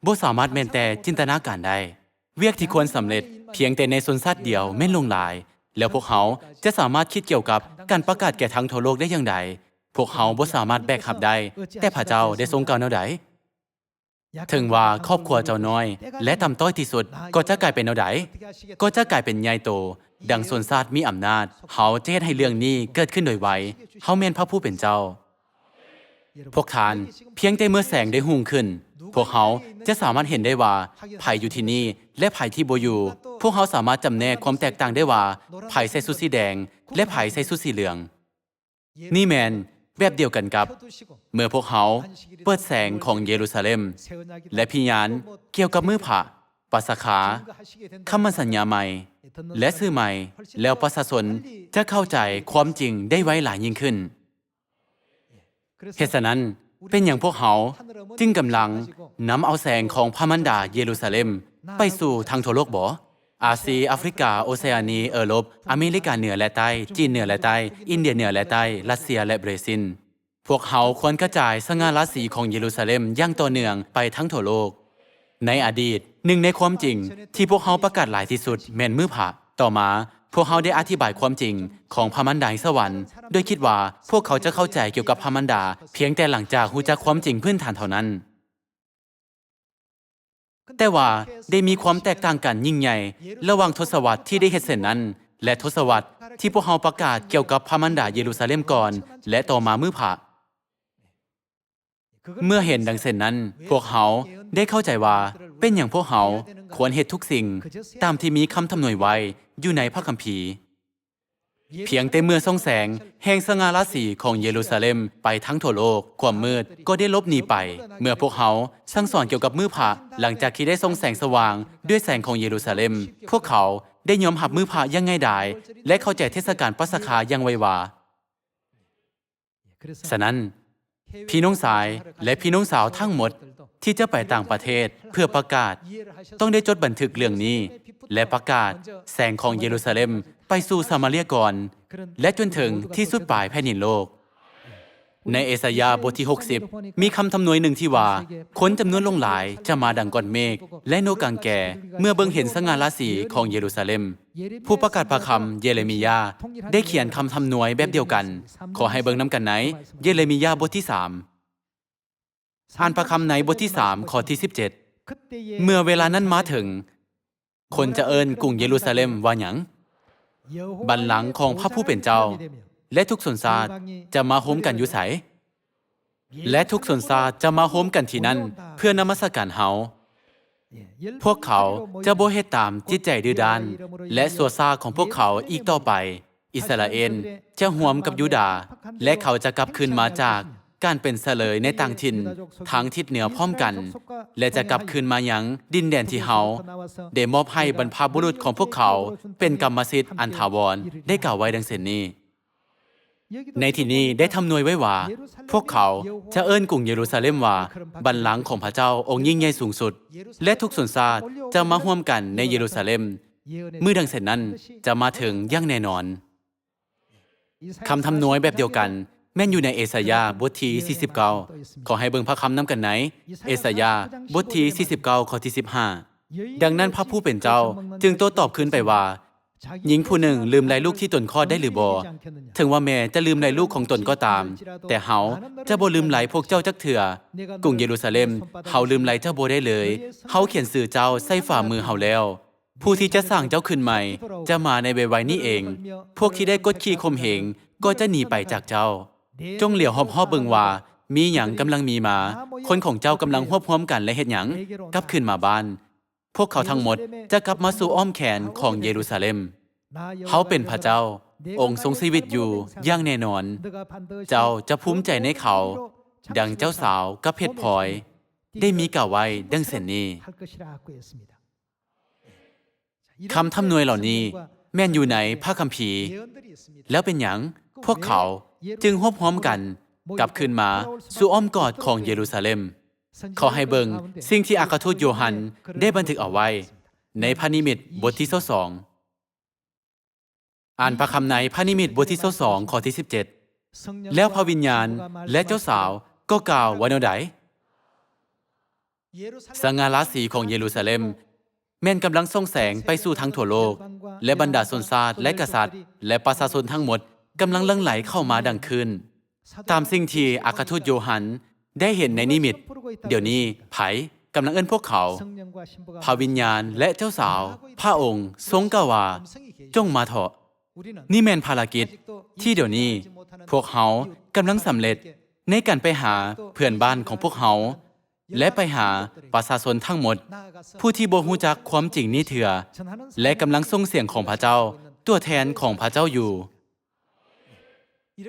ບໍ່ສາມາດແມ່ນແຕ່ຈິນຕະນາການໄດ້. ວຽກທີ່ຄວນສຳເລັດພຽງແຕ່ໃນຊົນຊາດດຽວແມ່ນຫຼວງຫຼາຍ, ແລ້ວພວກເຮົາຈະສາມາດຄິດກ່ຽວກັບການປະກາດແກ່ທັງທົ່ວໂລກໄດ້ຢ່າງໃດ? ພວກເຮົາບໍ່ສາມາດແບກຮັບໄດ້, ແຕ່ພະເຈົ້າໄດ້ຊົງກ່າວແນວໃດ? ເຖິງວ່າຄອບຄົວເຈົ້ານ້ອຍ ແລະ ຕ່ຳຕ້ອຍທີ່ສຸດ ກໍຈະກາຍເປັນແນວໃດ? ກໍຈະກາຍເປັນໃຫຍ່ໂຕ ດັ່ງຊົນຊາດມີອຳນາດ. ເຮົາຈະເຮັດໃຫ້ເລື່ອງນີ້ເກີດຂຶ້ນໂດຍໄວ. ເຮົາແມ່ນພະຜູ້ເປັນເຈົ້າ. ພວກທ່ານ, ພຽງແຕ່ເມື່ອແສງໄດ້ຮຸ່ງຂຶ້ນ, ພວກເຮົາຈະສາມາດເຫັນໄດ້ວ່າໃຜຢູ່ທີ່ນີ້ ແລະ ໃຜທີ່ບໍ່ຢູ່. ພວກເຮົາສາມາດຈຳແນກຄວາມແຕກຕ່າງໄດ້ວ່າໃຜໃສ່ຊຸດສີແດງ ແລະ ໃຜໃສ່ຊຸດສີເຫຼືອງ. ນີ້ແມ່ນແບບດຽວກັນກັບເມື່ອພວກເຮົາເປີດແສງຂອງເຢຣູຊາເລັມ ແລະ ພິຍານກ່ຽວກັບມື້ພະ, ປາສະຄາ, ຄຳໝັ້ນສັນຍາໃໝ່ ແລະ ຊື່ໃໝ່, ແລ້ວປະຊາຊົນຈະເຂົ້າໃຈຄວາມຈິງໄດ້ໄວຫຼາຍຍິ່ງຂຶ້ນ. ເຫດສະນັ້ນ, ເປັນຫຍັງພວກເຮົາຈຶ່ງກຳລັງນຳເອົາແສງຂອງພະມານດາເຢຣູຊາເລັມໄປສູ່ທັງທົ່ວໂລກບໍ? ອາຊີ, ອາຟຣິກາ, ໂອເຊອານີ, ເອີຣົບ, ອາເມລິກາເໜືອ ແລະ ໃຕ້, ຈີນເໜືອ ແລະ ໃຕ້, ອິນເດຍເໜືອ ແລະ ໃຕ້, ຣັດເຊຍ ແລະ ເບຣຊິນ. ພວກເຮົາຄວນກະຈາຍສະຫງ່າລາສີຂອງເຢຣູຊາເລັມຢ່າງຕໍ່ເນື່ອງໄປທັງທົ່ວໂລກ. ໃນອະດີດ, ໜຶ່ງໃນຄວາມຈິງທີ່ພວກເຮົາປະກາດຫຼາຍທີ່ສຸດແມ່ນມື້ພະ. ຕໍ່ມາ, ພວກເຮົາໄດ້ອະທິບາຍຄວາມຈິງຂອງພະມານດາໃນສະຫວັນ ໂດຍຄິດວ່າພວກເຂົາຈະເຂົ້າໃຈກ່ຽວກັບພະມານດາພຽງແຕ່ຫຼັງຈາກຮູ້ຈັກຄວາມຈິງພື້ນຖານເທົ່ານັ້ນ. ແຕ່ວ່າໄດ້ມີຄວາມແຕກຕ່າງກັນຍິ່ງໃຫຍ່ລະຫວ່າງທົດສະວັດທີ່ໄດ້ເຮັດເຊັ່ນນັ້ນ ແລະ ທົດສະວັດທີ່ພວກເຮົາປະກາດກ່ຽວກັບພະມານດາເຢຣູຊາເລັມກ່ອນ ແລະ ຕໍ່ມາມື້ພະ. ເມື່ອເຫັນດັ່ງເຊັ່ນນັ້ນ, ພວກເຮົາໄດ້ເຂົ້າໃຈວ່າເປັນຫຍັງພວກເຮົາຄວນເຮັດທຸກສິ່ງຕາມທີ່ມີຄຳທຳນວຍໄວ້ຢູ່ໃນພະຄຳພີ. ພຽງແຕ່ເມື່ອສ່ອງແສງແຫ່ງສະຫງ່າລາສີຂອງເຢຣູຊາເລັມໄປທັງທົ່ວໂລກ, ຄວາມມືດກໍໄດ້ຫຼົບໜີໄປ. ເມື່ອພວກເຮົາສັ່ງສອນກ່ຽວກັບມື້ພະ, ຫຼັງຈາກທີ່ໄດ້ສ່ອງແສງສະຫວ່າງດ້ວຍແສງຂອງເຢຣູຊາເລັມ, ພວກເຂົາໄດ້ຍອມຮັບມື້ພະຢ່າງງ່າຍດາຍ ແລະ ເຂົ້າໃຈເທດສະການປັດສະຄາຢ່າງໄວວາ. ສະນັ້ນ, ພີ່ນ້ອງຊາຍ ແລະ ພີ່ນ້ອງສາວທັງໝົດທີ່ຈະໄປຕ່າງປະເທດເພື່ອປະກາດ ຕ້ອງໄດ້ຈົດບັນທຶກເລື່ອງນີ້ ແລະ ປະກາດແສງຂອງເຢຣູຊາເລັມໄປສູ່ສະມາເຣຍກ່ອນ ແລະ ຈົນເຖິງທີ່ສຸດປາຍແຜ່ນດິນໂລກ. ໃນເອສາຍາບົດທີຫົກສິບ ມີຄຳທຳນວຍໜຶ່ງທີ່ວ່າ, ຄົນຈຳນວນຫຼວງຫຼາຍຈະມາດັ່ງກ້ອນເມກ ແລະ ນົກກາງແກ ເມື່ອເບິ່ງເຫັນສະຫງ່າລາສີຂອງເຢຣູຊາເລັມ. ຜູ້ປະກາດພະຄຳເຢເຣມີຍາໄດ້ຂຽນຄຳທຳນວຍແບບດຽວກັນ. ຂໍໃຫ້ເບິ່ງນຳກັນໃນເຢເຣມີຍາບົດທີສາມ. ອ່ານພະຄຳໃນບົດທີສາມ ຂໍ້ທີສິບເຈັດ. ເມື່ອເວລານັ້ນມາເຖິງ, ຄົນຈະເອີ້ນກຸງເຢຣູຊາເລັມວ່າຫຍັງ? ບັນລັງຂອງພະຜູ້ເປັນເຈົ້າ, ແລະ ທຸກຊົນຊາດຈະມາໂຮມກັນຢູ່ໃສ? ແລະ ທຸກຊົນຊາດຈະມາໂຮມກັນທີ່ນັ້ນເພື່ອນະມັດສະການເຮົາ. ພວກເຂົາຈະບໍ່ເຮັດຕາມຈິດໃຈດື້ດ້ານ ແລະ ຊົ່ວຊ້າຂອງພວກເຂົາອີກຕໍ່ໄປ. ອິດສະຣາເອນຈະຮ່ວມກັບຢູດາ, ແລະ ເຂົາຈະກັບຄືນມາຈາກການເປັນສະເຫຼີຍໃນຕ່າງຖິ່ນທາງທິດເໜືອພ້ອມກັນ, ແລະ ຈະກັບຄືນມາຍັງດິນແດນທີ່ເຮົາໄດ້ມອບໃຫ້ບັນພະບຸລຸດຂອງພວກເຂົາເປັນກຳມະສິດອັນຖາວອນ, ໄດ້ກ່າວໄວ້ດັ່ງເຊັ່ນນີ້. ໃນທີ່ນີ້ໄດ້ທຳນວຍໄວ້ວ່າ, ພວກເຂົາຈະເອີ້ນກຸງເຢຣູຊາເລັມວ່າ ບັນລັງຂອງພະເຈົ້າອົງຍິ່ງໃຫຍ່ສູງສຸດ, ແລະ ທຸກຊົນຊາດຈະມາຮ່ວມກັນໃນເຢຣູຊາເລັມ. ມື້ດັ່ງເຊັ່ນນັ້ນຈະມາເຖິງຢ່າງແນ່ນອນ. ຄຳທຳນວຍແບບດຽວກັນແມ່ນຢູ່ໃນເອສາຍາບົດທີສີ່ສິບເກົ້າ. ຂໍໃຫ້ເບິ່ງພະຄຳນຳກັນໃນເອສາຍາບົດທີສີ່ສິບເກົ້າ ຂໍ້ທີສິບຫ້າ. ດັ່ງນັ້ນພະຜູ້ເປັນເຈົ້າຈຶ່ງໂຕ້ຕອບຄືນໄປວ່າ, ຍິງຜູ້ໜຶ່ງລືມໄລລູກທີ່ຕົນຄອດໄດ້ຫຼືບໍ່? ເຖິງວ່າແມ່ຈະລືມໄລລູກຂອງຕົນກໍຕາມ, ແຕ່ເຮົາຈະບໍ່ລືມໄລພວກເຈົ້າຈັກເທື່ອ. ກຸງເຢຣູຊາເລັມ, ເຮົາລືມໄລເຈົ້າບໍ່ໄດ້ເລີຍ. ເຮົາຂຽນຊື່ເຈົ້າໃສ່ຝ່າມືເຮົາແລ້ວ. ຜູ້ທີ່ຈະສ້າງເຈົ້າຂຶ້ນໃໝ່ຈະມາໃນໄວໆນີ້ເອງ. ພວກທີ່ໄດ້ກົດຂີ່ຂົ່ມເຫງກໍຈະໜີໄປຈາກເຈົ້າ. ຈົ່ງຫຼຽວຮອບໆເບິ່ງວ່າມີຫຍັງກຳລັງມີມາ. ຄົນຂອງເຈົ້າກຳລັງຮວບຮວມກັນ ແລະ ເຮັດຫຍັງ? ກັບຄືນມາບ້ານ. ພວກເຂົາທັງໝົດຈະກັບມາສູ່ອ້ອມແຂນຂອງເຢຣູຊາເລັມ. ເຮົາເປັນພະເຈົ້າ, ອົງຊົງຊີວິດຢູ່ຢ່າງແນ່ນອນ. ເຈົ້າຈະພູມໃຈໃນເຂົາ, ດັ່ງເຈົ້າສາວກັບເພັດພອຍໄດ້ມີກ່າວໄວ້ດັ່ງເຊັ່ນນີ້. ຄຳທຳນວຍເຫຼົ່ານີ້ແມ່ນຢູ່ໃນພະຄຳພີ. ແລ້ວເປັນຫຍັງພວກເຂົາຈຶ່ງຮວບຮວມກັນກັບຄືນມາສູ່ອ້ອມກອດຂອງເຢຣູຊາເລັມ? ຂໍໃຫ້ເບິ່ງສິ່ງທີ່ອັກຄະທູດໂຢຮັນໄດ້ບັນທຶກເອົາໄວ້ໃນພະນິມິດບົດທີຊາວສອງ. ອ່ານພະຄຳໃນພະນິມິດບົດທີຊາວສອງ ຂໍ້ທີສິບເຈັດ. ແລ້ວພະວິນຍານ ແລະ ເຈົ້າສາວກໍກ່າວວ່າແນວໃດ? ສະຫງ່າລາສີຂອງເຢຣູຊາເລັມແມ່ນກຳລັງສ່ອງແສງໄປສູ່ທັງທົ່ວໂລກ, ແລະ ບັນດາຊົນຊາດ ແລະ ກະສັດ ແລະ ປະຊາຊົນທັງໝົດກຳລັງຫຼັ່ງໄຫຼເຂົ້າມາດັ່ງຄື້ນ. ຕາມສິ່ງທີ່ອັກຄະທູດໂຢຮັນໄດ້ເຫັນໃນນິມິດ, ດຽວນີ້ໃຜກຳລັງເອີ້ນພວກເຂົາ? ພະວິນຍານ ແລະ ເຈົ້າສາວ. ພະອົງຊົງກ່າວວ່າ, ຈົ່ງມາເຖາະ. ນີ້ແມ່ນພາລະກິດທີ່ດຽວນີ້ພວກເຮົາກຳລັງສຳເລັດໃນການໄປຫາເພື່ອນບ້ານຂອງພວກເຮົາ ແລະ ໄປຫາປະຊາຊົນທັງໝົດ ຜູ້ທີ່ບໍ່ຮູ້ຈັກຄວາມຈິງນີ້ເທື່ອ ແລະ ກຳລັງສົ່ງສຽງຂອງພະເຈົ້າ, ຕົວແທນຂອງພະເຈົ້າຢູ່.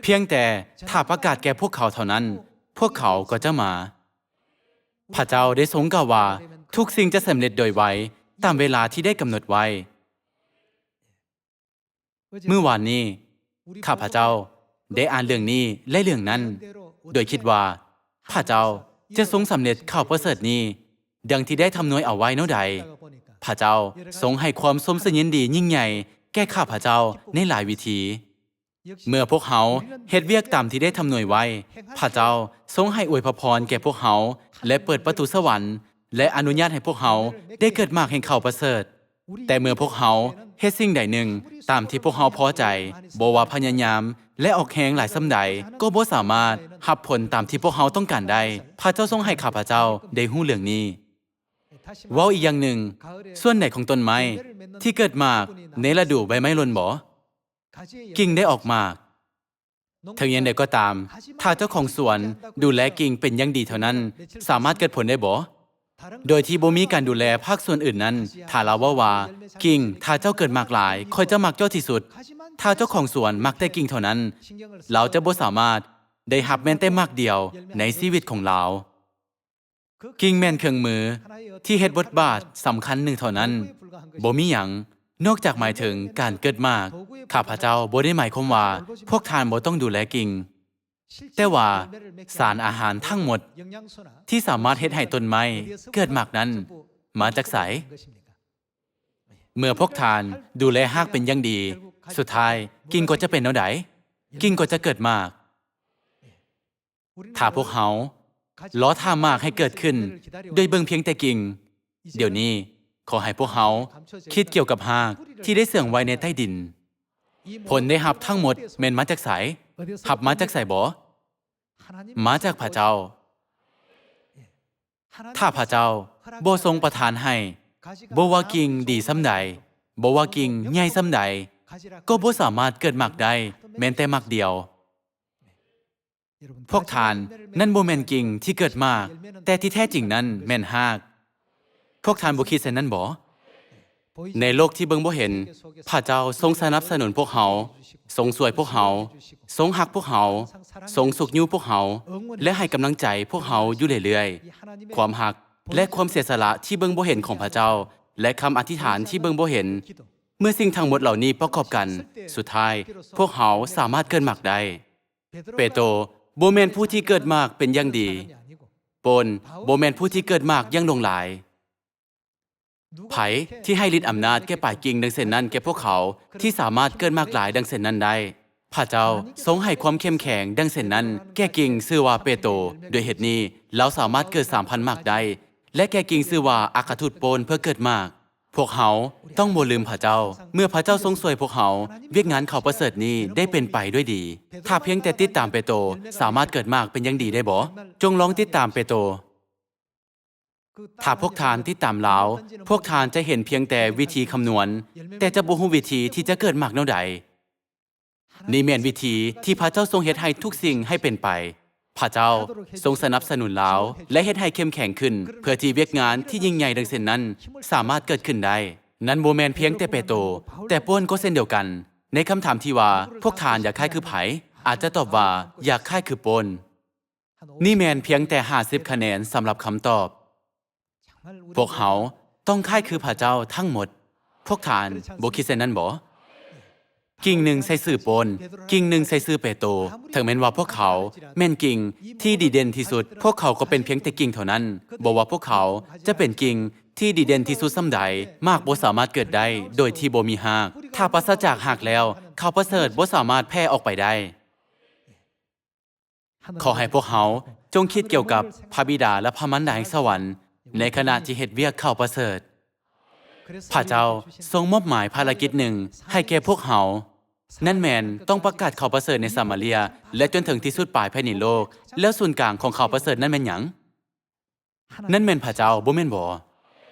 ພຽງແຕ່ຖ້າປະກາດແກ່ພວກເຂົາເທົ່ານັ້ນ, ພວກເຂົາກໍຈະມາ. ພະເຈົ້າໄດ້ຊົງກ່າວວ່າ ທຸກສິ່ງຈະສຳເລັດໂດຍໄວຕາມເວລາທີ່ໄດ້ກຳນົດໄວ້. ມື້ວານນີ້, ຂ້າພະເຈົ້າໄດ້ອ່ານເລື່ອງນີ້ ແລະ ເລື່ອງນັ້ນ, ໂດຍຄິດວ່າ ພະເຈົ້າຈະຊົງສຳເລັດຂ່າວປະເສີດນີ້ ດັ່ງທີ່ໄດ້ທຳນວຍເອົາໄວ້ແນວໃດ? ພະເຈົ້າຊົງໃຫ້ຄວາມຊົມຊື່ນຍິນດີຍິ່ງໃຫຍ່ແກ່ຂ້າພະເຈົ້າໃນຫຼາຍວິທີ. ເມື່ອພວກເຮົາເຮັດວຽກຕາມທີ່ໄດ້ທຳນວຍໄວ້, ພະເຈົ້າຊົງໃຫ້ອວຍພະພອນແກ່ພວກເຮົາ ແລະ ເປີດປະຕູສະຫວັນ ແລະ ອະນຸຍາດໃຫ້ພວກເຮົາໄດ້ເກີດໝາກແຫ່ງຂ່າວປະເສີດ. ແຕ່ເມື່ອພວກເຮົາເຮັດສິ່ງໃດໜຶ່ງຕາມທີ່ພວກເຮົາພໍໃຈ, ບໍ່ວ່າພະຍາຍາມ ແລະ ອອກແຮງຫຼາຍສ່ຳໃດ, ກໍບໍ່ສາມາດຮັບຜົນຕາມທີ່ພວກເຮົາຕ້ອງການໄດ້. ພະເຈົ້າຊົງໃຫ້ຂ້າພະເຈົ້າໄດ້ຮູ້ເລື່ອງນີ້. ເວົ້າອີກຢ່າງໜຶ່ງ, ສ່ວນໃດຂອງຕົ້ນໄມ້ທີ່ເກີດໝາກໃນລະດູໃບໄມ້ຫຼົ່ນບໍ? ກິ່ງໄດ້ອອກໝາກ. ເຖິງຢ່າງໃດກໍຕາມ, ຖ້າເຈົ້າຂອງສວນດູແລກິ່ງເປັນຢ່າງດີເທົ່ານັ້ນ, ສາມາດເກີດຜົນໄດ້ບໍ? ໂດຍທີ່ບໍ່ມີການດູແລພາກສ່ວນອື່ນນັ້ນ, ຖ້າລາວເວົ້າວ່າ, ກິ່ງ, ຖ້າເຈົ້າເກີດໝາກຫຼາຍ, ຂ້ອຍຈະມັກເຈົ້າທີ່ສຸດ. ຖ້າເຈົ້າຂອງສວນມັກແຕ່ກິ່ງເທົ່ານັ້ນ, ລາວຈະບໍ່ສາມາດໄດ້ຮັບແມ່ນແຕ່ໝາກດຽວໃນຊີວິດຂອງລາວ. ກິ່ງແມ່ນເຄື່ອງມືທີ່ເຮັດບົດບາດສຳຄັນໜຶ່ງເທົ່ານັ້ນ, ບໍ່ມີຫຍັງນອກຈາກໝາຍເຖິງການເກີດໝາກ. ຂ້າພະເຈົ້າບໍ່ໄດ້ໝາຍຄວາມວ່າພວກທ່ານບໍ່ຕ້ອງດູແລກິ່ງ, ແຕ່ວ່າສານອາຫານທັງໝົດທີ່ສາມາດເຮັດໃຫ້ຕົ້ນໄມ້ເກີດໝາກນັ້ນມາຈາກໃສ? ເມື່ອພວກທ່ານດູແລຮາກເປັນຢ່າງດີ, ສຸດທ້າຍກິ່ງກໍຈະເປັນແນວໃດ? ກິ່ງກໍຈະເກີດໝາກ. ຖ້າພວກເຮົາລໍຖ້າໝາກໃຫ້ເກີດຂຶ້ນໂດຍເບິ່ງພຽງແຕ່ກິ່ງ, ດຽວນີ້ຂໍໃຫ້ພວກເຮົາຄິດກ່ຽວກັບຮາກທີ່ໄດ້ເຊື່ອງໄວ້ໃນໃຕ້ດິນ. ຜົນໄດ້ຮັບທັງໝົດແມ່ນມາຈາກໃສ? ຮັບມາຈາກໃສບໍ? ມາຈາກພະເຈົ້າ. ຖ້າພະເຈົ້າບໍ່ຊົງປະທານໃຫ້, ບໍ່ວ່າກິ່ງດີສ່ຳໃດ, ບໍ່ວ່າກິ່ງໃຫຍ່ສ່ຳໃດ, ກໍບໍ່ສາມາດເກີດໝາກໄດ້ແມ່ນແຕ່ໝາກດຽວ. ພວກທ່ານ, ນັ້ນບໍ່ແມ່ນກິ່ງທີ່ເກີດໝາກ, ແຕ່ທີ່ແທ້ຈິງນັ້ນແມ່ນຮາກ. ພວກທ່ານບໍ່ຄິດເຊັ່ນນັ້ນບໍ? ໃນໂລກທີ່ເບິ່ງບໍ່ເຫັນ, ພະເຈົ້າຊົງສະໜັບສະໜູນພວກເຮົາ, ຊົງຊ່ວຍພວກເຮົາ, ຊົງຮັກພວກເຮົາ, ຊົງຊຸກຍູ້ພວກເຮົາ ແລະ ໃຫ້ກຳລັງໃຈພວກເຮົາຢູ່ເລື້ອຍໆ. ຄວາມຮັກ ແລະ ຄວາມເສຍສະຫຼະທີ່ເບິ່ງບໍ່ເຫັນຂອງພະເຈົ້າ ແລະ ຄຳອະທິຖານທີ່ເບິ່ງບໍ່ເຫັນ, ເມື່ອສິ່ງທັງໝົດເຫຼົ່ານີ້ປະກອບກັນ, ສຸດທ້າຍພວກເຮົາສາມາດເກີດໝາກໄດ້. ເປໂຕບໍ່ແມ່ນຜູ້ທີ່ເກີດໝາກເປັນຢ່າງດີ. ໂປນບໍ່ແມ່ນຜູ້ທີ່ເກີດໝາກຢ່າງຫຼວງຫຼາຍ. ໃຜທີ່ໃຫ້ລິດອຳນາດແກ່ປາຍກິ່ງດັ່ງເຊັ່ນນັ້ນແກ່ພວກເຂົາ ທີ່ສາມາດເກີດໝາກຫຼາຍດັ່ງເຊັ່ນນັ້ນໄດ້? ພະເຈົ້າຊົງໃຫ້ຄວາມເຂັ້ມແຂງດັ່ງເຊັ່ນນັ້ນແກ່ກິ່ງຊື່ວ່າເປໂຕ. ດ້ວຍເຫດນີ້, ລາວສາມາດເກີດສາມພັນໝາກໄດ້ ແລະ ແກ່ກິ່ງຊື່ວ່າອັກຄະທູດໂປນເພື່ອເກີດໝາກ. ພວກເຮົາຕ້ອງບໍ່ລືມພະເຈົ້າ ເມື່ອພະເຈົ້າຊົງຊ່ວຍພວກເຮົາ, ວຽກງານຂ່າວປະເສີດນີ້ໄດ້ເປັນໄປດ້ວຍດີ. ຖ້າພຽງແຕ່ຕິດຕາມເປໂຕ, ສາມາດເກີດໝາກເປັນຢ່າງດີໄດ້ບໍ່? ຈົ່ງລອງຕິດຕາມເປໂຕ. ຖ້າພວກທ່ານຕິດຕາມລາວ, ພວກທ່ານຈະເຫັນພຽງແຕ່ວິທີຄຳນວນ, ແຕ່ຈະບໍ່ຮູ້ວິທີທີ່ຈະເກີດໝາກແນວໃດ. ນີ້ແມ່ນວິທີທີ່ພະເຈົ້າຊົງເຮັດໃຫ້ທຸກສິ່ງໃຫ້ເປັນໄປ. ພະເຈົ້າຊົງສະໜັບສະໜູນລາວ ແລະ ເຮັດໃຫ້ເຂັ້ມແຂງຂຶ້ນ, ເພື່ອທີ່ວຽກງານທີ່ຍິ່ງໃຫຍ່ດັ່ງເຊັ່ນນັ້ນສາມາດເກີດຂຶ້ນໄດ້. ນັ້ນບໍ່ແມ່ນພຽງແຕ່ເປໂຕ, ແຕ່ໂປນກໍເຊັ່ນດຽວກັນ. ໃນຄຳຖາມທີ່ວ່າ, ພວກທ່ານຢາກຄ້າຍຄືໃຜ? ອາດຈະຕອບວ່າ, ຢາກຄ້າຍຄືໂປນ. ນີ້ແມ່ນພຽງແຕ່ຫ້າສິບຄະແນນສຳລັບຄຳຕອບ. ພວກເຮົາຕ້ອງຄ້າຍຄືພະເຈົ້າທັງໝົດ. ພວກທ່ານບໍ່ຄິດເຊັ່ນນັ້ນບໍ? ກິ່ງໜຶ່ງໃສ່ຊື່ໂປນ, ກິ່ງໜຶ່ງໃສ່ຊື່ເປໂຕ. ເຖິງແມ່ນວ່າພວກເຂົາແມ່ນກິ່ງທີ່ດີເດັ່ນທີ່ສຸດ, ພວກເຂົາກໍເປັນພຽງແຕ່ກິ່ງເທົ່ານັ້ນ. ບໍ່ວ່າພວກເຂົາຈະເປັນກິ່ງທີ່ດີເດັ່ນທີ່ສຸດສ່ຳໃດ, ໝາກບໍ່ສາມາດເກີດໄດ້ໂດຍທີ່ບໍ່ມີຮາກ. ຖ້າປາສະຈາກຮາກແລ້ວ, ຂ່າວປະເສີດບໍ່ສາມາດແຜ່ອອກໄປໄດ້. ຂໍໃຫ້ພວກເຮົາຈົ່ງຄິດກ່ຽວກັບພະບິດາ ແລະ ພະມານດາແຫ່ງສະຫວັນ ໃນຂະນະທີ່ເຮັດວຽກຂ່າວປະເສີດ. ພະເຈົ້າຊົງມອບໝາຍພາລະກິດໜຶ່ງໃຫ້ແກ່ພວກເຮົາ, ນັ້ນແມ່ນຕ້ອງປະກາດຂ່າວປະເສີດໃນສາມາເຣຍ ແລະ ຈົນເຖິງທີ່ສຸດປາຍແຜ່ນດິນໂລກ. ແລ້ວສູນກາງຂອງຂ່າວປະເສີດນັ້ນແມ່ນຫຍັງ? ນັ້ນແມ່ນພະເຈົ້າ, ບໍ່ແມ່ນບໍ?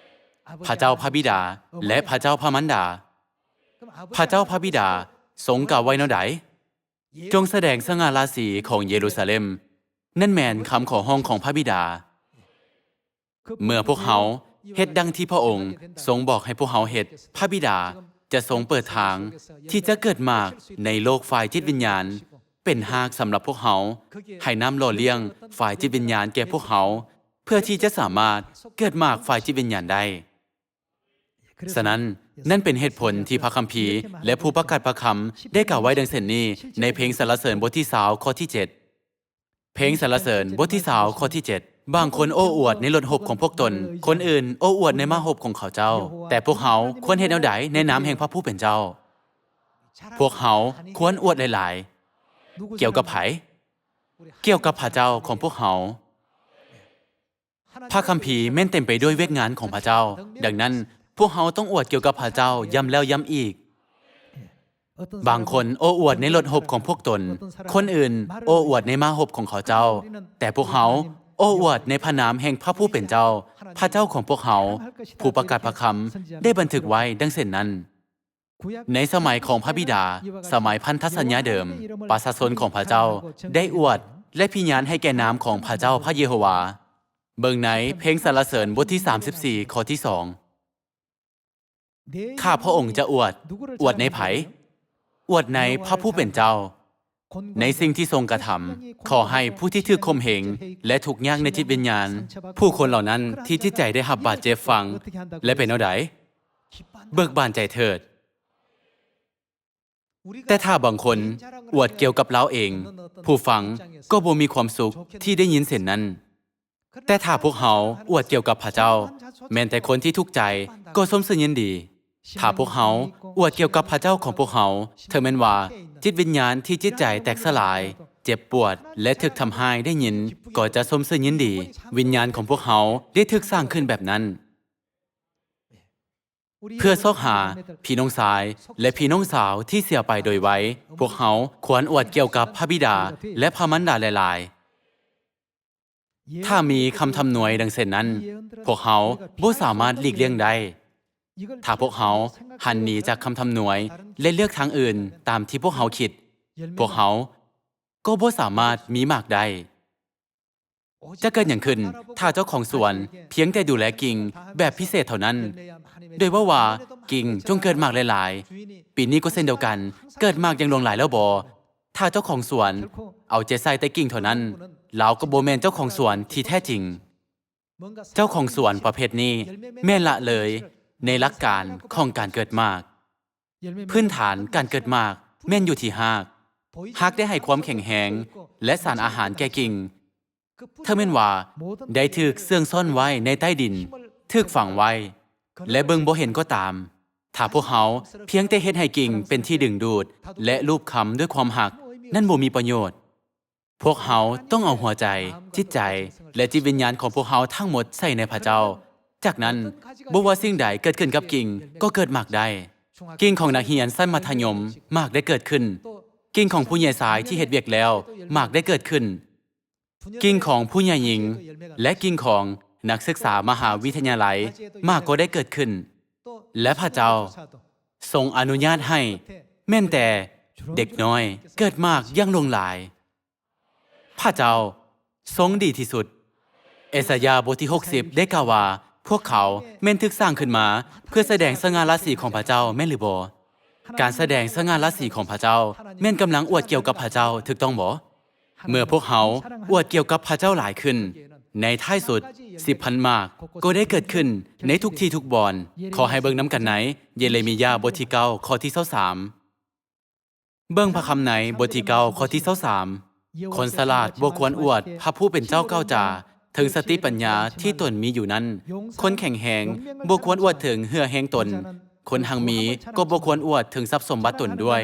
ພະເຈົ້າພະບິດາ ແລະ ພະເຈົ້າພະມານດາ. ພະເຈົ້າພະບິດາຊົງກ່າວໄວ້ແນວໃດ? ຈົ່ງສະແດງສະຫງ່າລາສີຂອງເຢຣູຊາເລັມ. ນັ້ນແມ່ນຄຳຂໍຮ້ອງຂອງພະບິດາ. ເມື່ອພວກເຮົາເຮັດດັ່ງທີ່ພະອົງຊົງບອກໃຫ້ພວກເຮົາເຮັດ, ພະບິດາຈະຊົງເປີດທາງທີ່ຈະເກີດໝາກໃນໂລກຝ່າຍຈິດວິນຍານ, ເປັນຮາກສຳລັບພວກເຮົາ, ໃຫ້ນ້ຳຫຼໍ່ລ້ຽງຝ່າຍຈິດວິນຍານແກ່ພວກເຮົາ, ເພື່ອທີ່ຈະສາມາດເກີດໝາກຝ່າຍຈິດວິນຍານໄດ້. ສະນັ້ນ, ນັ້ນເປັນເຫດຜົນທີ່ພະຄຳພີ ແລະ ຜູ້ປະກາດພະຄຳໄດ້ກ່າວໄວ້ດັ່ງເຊັ່ນນີ້ ໃນເພງສັນລະເສີນບົດທີຊາວ ຂໍ້ທີເຈັດ. ເພງສັນລະເສີນບົດທີຊາວ ຂໍ້ທີເຈັດ. ບາງຄົນໂອ້ອວດໃນລົດຮົບຂອງພວກຕົນ, ຄົນອື່ນໂອ້ອວດໃນມ້າຮົບຂອງເຂົາເຈົ້າ. ແຕ່ພວກເຮົາຄວນເຮັດແນວໃດໃນນາມແຫ່ງພະຜູ້ເປັນເຈົ້າ? ພວກເຮົາຄວນອວດຫຼາຍໆ. ກ່ຽວກັບໃຜ? ກ່ຽວກັບພະເຈົ້າຂອງພວກເຮົາ. ພະຄຳພີແມ່ນເຕັມໄປດ້ວຍວຽກງານຂອງພະເຈົ້າ. ດັ່ງນັ້ນ, ພວກເຮົາຕ້ອງອວດກ່ຽວກັບພະເຈົ້າຢ້ຳແລ້ວຢ້ຳອີກ. ບາງຄົນໂອ້ອວດໃນລົດຮົບຂອງພວກຕົນ, ຄົນອື່ນໂອ້ອວດໃນມ້າຮົບຂອງເຂົາເຈົ້າ, ແຕ່ພວກເຮົາໂອ້ອວດໃນພະນາມແຫ່ງພະຜູ້ເປັນເຈົ້າ, ພະເຈົ້າຂອງພວກເຮົາ, ຜູ້ປະກາດພະຄຳ, ໄດ້ບັນທຶກໄວ້ດັ່ງເຊັ່ນນັ້ນ. ໃນສະໄໝຂອງພະບິດາ, ສະໄໝພັນທະສັນຍາເດີມ, ປະຊາຊົນຂອງພະເຈົ້າໄດ້ອວດ ແລະ ພິຍານໃຫ້ແກ່ນາມຂອງພະເຈົ້າພະເຢໂຮວາ. ເບິ່ງໃນເພງສັນລະເສີນບົດທີສາມສິບສີ່ ຂໍ້ທີສອງ. ຂ້າພະອົງຈະອວດ. ອວດໃນໃຜ? ອວດໃນພະຜູ້ເປັນເຈົ້າ, ໃນສິ່ງທີ່ຊົງກະທຳ. ຂໍໃຫ້ຜູ້ທີ່ຖືກຂົ່ມເຫງ ແລະ ທຸກຍາກໃນຈິດວິນຍານ, ຜູ້ຄົນເຫຼົ່ານັ້ນທີ່ຈິດໃຈໄດ້ຮັບບາດເຈັບຟັງ ແລະ ເປັນແນວໃດ? ເບີກບານໃຈເຖີດ. ແຕ່ຖ້າບາງຄົນອວດກ່ຽວກັບລາວເອງ, ຜູ້ຟັງກໍບໍ່ມີຄວາມສຸກທີ່ໄດ້ຍິນເຊັ່ນນັ້ນ. ແຕ່ຖ້າພວກເຮົາອວດກ່ຽວກັບພະເຈົ້າ, ແມ່ນແຕ່ຄົນທີ່ທຸກໃຈກໍຊົມຊື່ນຍິນດີ. ຖ້າພວກເຮົາອວດກ່ຽວກັບພະເຈົ້າຂອງພວກເຮົາ, ເຖິງແມ່ນວ່າຈິດວິນຍານທີ່ຈິດໃຈແຕກສະຫຼາຍ, ເຈັບປວດ ແລະ ຖືກທຳຮ້າຍໄດ້ຍິນ, ກໍຈະຊົມຊື່ນຍິນດີ. ວິນຍານຂອງພວກເຮົາໄດ້ຖືກສ້າງຂຶ້ນແບບນັ້ນ. ເພື່ອຊອກຫາພີ່ນ້ອງຊາຍ ແລະ ພີ່ນ້ອງສາວທີ່ເສຍໄປໂດຍໄວ, ພວກເຮົາຄວນອວດກ່ຽວກັບພະບິດາ ແລະ ພະມານດາຫຼາຍໆ. ຖ້າມີຄຳທຳນວຍດັ່ງເຊັ່ນນັ້ນ, ພວກເຮົາບໍ່ສາມາດຫຼີກລ່ຽງໄດ້. ຖ້າພວກເຮົາຫັນໜີຈາກຄຳທຳນວຍ ແລະ ເລືອກທາງອື່ນຕາມທີ່ພວກເຮົາຄິດ, ພວກເຮົາກໍບໍ່ສາມາດມີໝາກໄດ້. ຈະເກີດຫຍັງຂຶ້ນ ຖ້າເຈົ້າຂອງສວນພຽງແຕ່ດູແລກິ່ງແບບພິເສດເທົ່ານັ້ນ, ໂດຍເວົ້າວ່າ, ກິ່ງຈົ່ງເກີດໝາກຫຼາຍໆ. ປີນີ້ກໍເຊັ່ນດຽວກັນ, ເກີດໝາກຢ່າງຫຼວງຫຼາຍແລ້ວບໍ? ຖ້າເຈົ້າຂອງສວນເອົາໃຈໃສ່ແຕ່ກິ່ງເທົ່ານັ້ນ, ລາວກໍບໍ່ແມ່ນເຈົ້າຂອງສວນທີ່ແທ້ຈິງ. ເຈົ້າຂອງສວນປະເພດນີ້ແມ່ນລະເລີຍໃນຫຼັກການຂອງການເກີດໝາກ. ພື້ນຖານການເກີດໝາກແມ່ນຢູ່ທີ່ຮາກ. ຮາກໄດ້ໃຫ້ຄວາມແຂງແຮງ ແລະ ສານອາຫານແກ່ກິ່ງ. ເຖິງແມ່ນວ່າໄດ້ຖືກເຊື່ອງຊ້ອນໄວ້ໃນໃຕ້ດິນ, ຖືກຝັງໄວ້ ແລະ ເບິ່ງບໍ່ເຫັນກໍຕາມ, ຖ້າພວກເຮົາພຽງແຕ່ເຮັດໃຫ້ກິ່ງເປັນທີ່ດຶງດູດ ແລະ ລູບຄຳດ້ວຍຄວາມຮັກ, ນັ້ນບໍ່ມີປະໂຫຍດ. ພວກເຮົາຕ້ອງເອົາຫົວໃຈ, ຈິດໃຈ ແລະ ຈິດວິນຍານຂອງພວກເຮົາທັງໝົດໃສ່ໃນພະເຈົ້າ. ຈາກນັ້ນ, ບໍ່ວ່າສິ່ງໃດເກີດຂຶ້ນກັບກິ່ງ, ກໍເກີດໝາກໄດ້. ກິ່ງຂອງນັກຮຽນຊັ້ນມັດທະຍົມ, ໝາກໄດ້ເກີດຂຶ້ນ. ກິ່ງຂອງຜູ້ໃຫຍ່ຊາຍທີ່ເຮັດວຽກແລ້ວ, ໝາກໄດ້ເກີດຂຶ້ນ. ກິ່ງຂອງຜູ້ໃຫຍ່ຍິງ ແລະ ກິ່ງຂອງນັກສຶກສາມະຫາວິທະຍາໄລ, ໝາກກໍໄດ້ເກີດຂຶ້ນ. ແລະ ພະເຈົ້າຊົງອະນຸຍາດໃຫ້ແມ່ນແຕ່ເດັກນ້ອຍເກີດໝາກຢ່າງຫຼວງຫຼາຍ. ພະເຈົ້າຊົງດີທີ່ສຸດ. ເອສາຍາບົດທີຫົກສິບໄດ້ກ່າວວ່າ, ພວກເຂົາແມ່ນຖືກສ້າງຂຶ້ນມາເພື່ອສະແດງສະຫງ່າລາສີຂອງພະເຈົ້າ, ແມ່ນຫຼືບໍ່? ການສະແດງສະຫງ່າລາສີຂອງພະເຈົ້າແມ່ນກຳລັງອວດກ່ຽວກັບພະເຈົ້າ, ຖືກຕ້ອງບໍ່? ເມື່ອພວກເຮົາອວດກ່ຽວກັບພະເຈົ້າຫຼາຍຂຶ້ນ, ໃນທ້າຍສຸດ, ສິບພັນໝາກກໍໄດ້ເກີດຂຶ້ນໃນທຸກທີ່ທຸກບ່ອນ. ຂໍໃຫ້ເບິ່ງນຳກັນໃນເຢເຣມີຍາບົດທີເກົ້າ ຂໍ້ທີຊາວສາມ. ເບິ່ງພະຄຳໃນບົດທີເກົ້າ ຂໍ້ທີຊາວສາມ, ຄົນສະຫຼາດບໍ່ຄວນອວດພະຜູ້ເປັນເຈົ້າກ່າວຈາເຖິງສະຕິປັນຍາທີ່ຕົນມີຢູ່ນັ້ນ, ຄົນແຂງແຮງບໍ່ຄວນອວດເຖິງເຫື່ອແຮງຕົນ, ຄົນຮັ່ງມີກໍບໍ່ຄວນອວດເຖິງຊັບສົມບັດຕົນດ້ວຍ.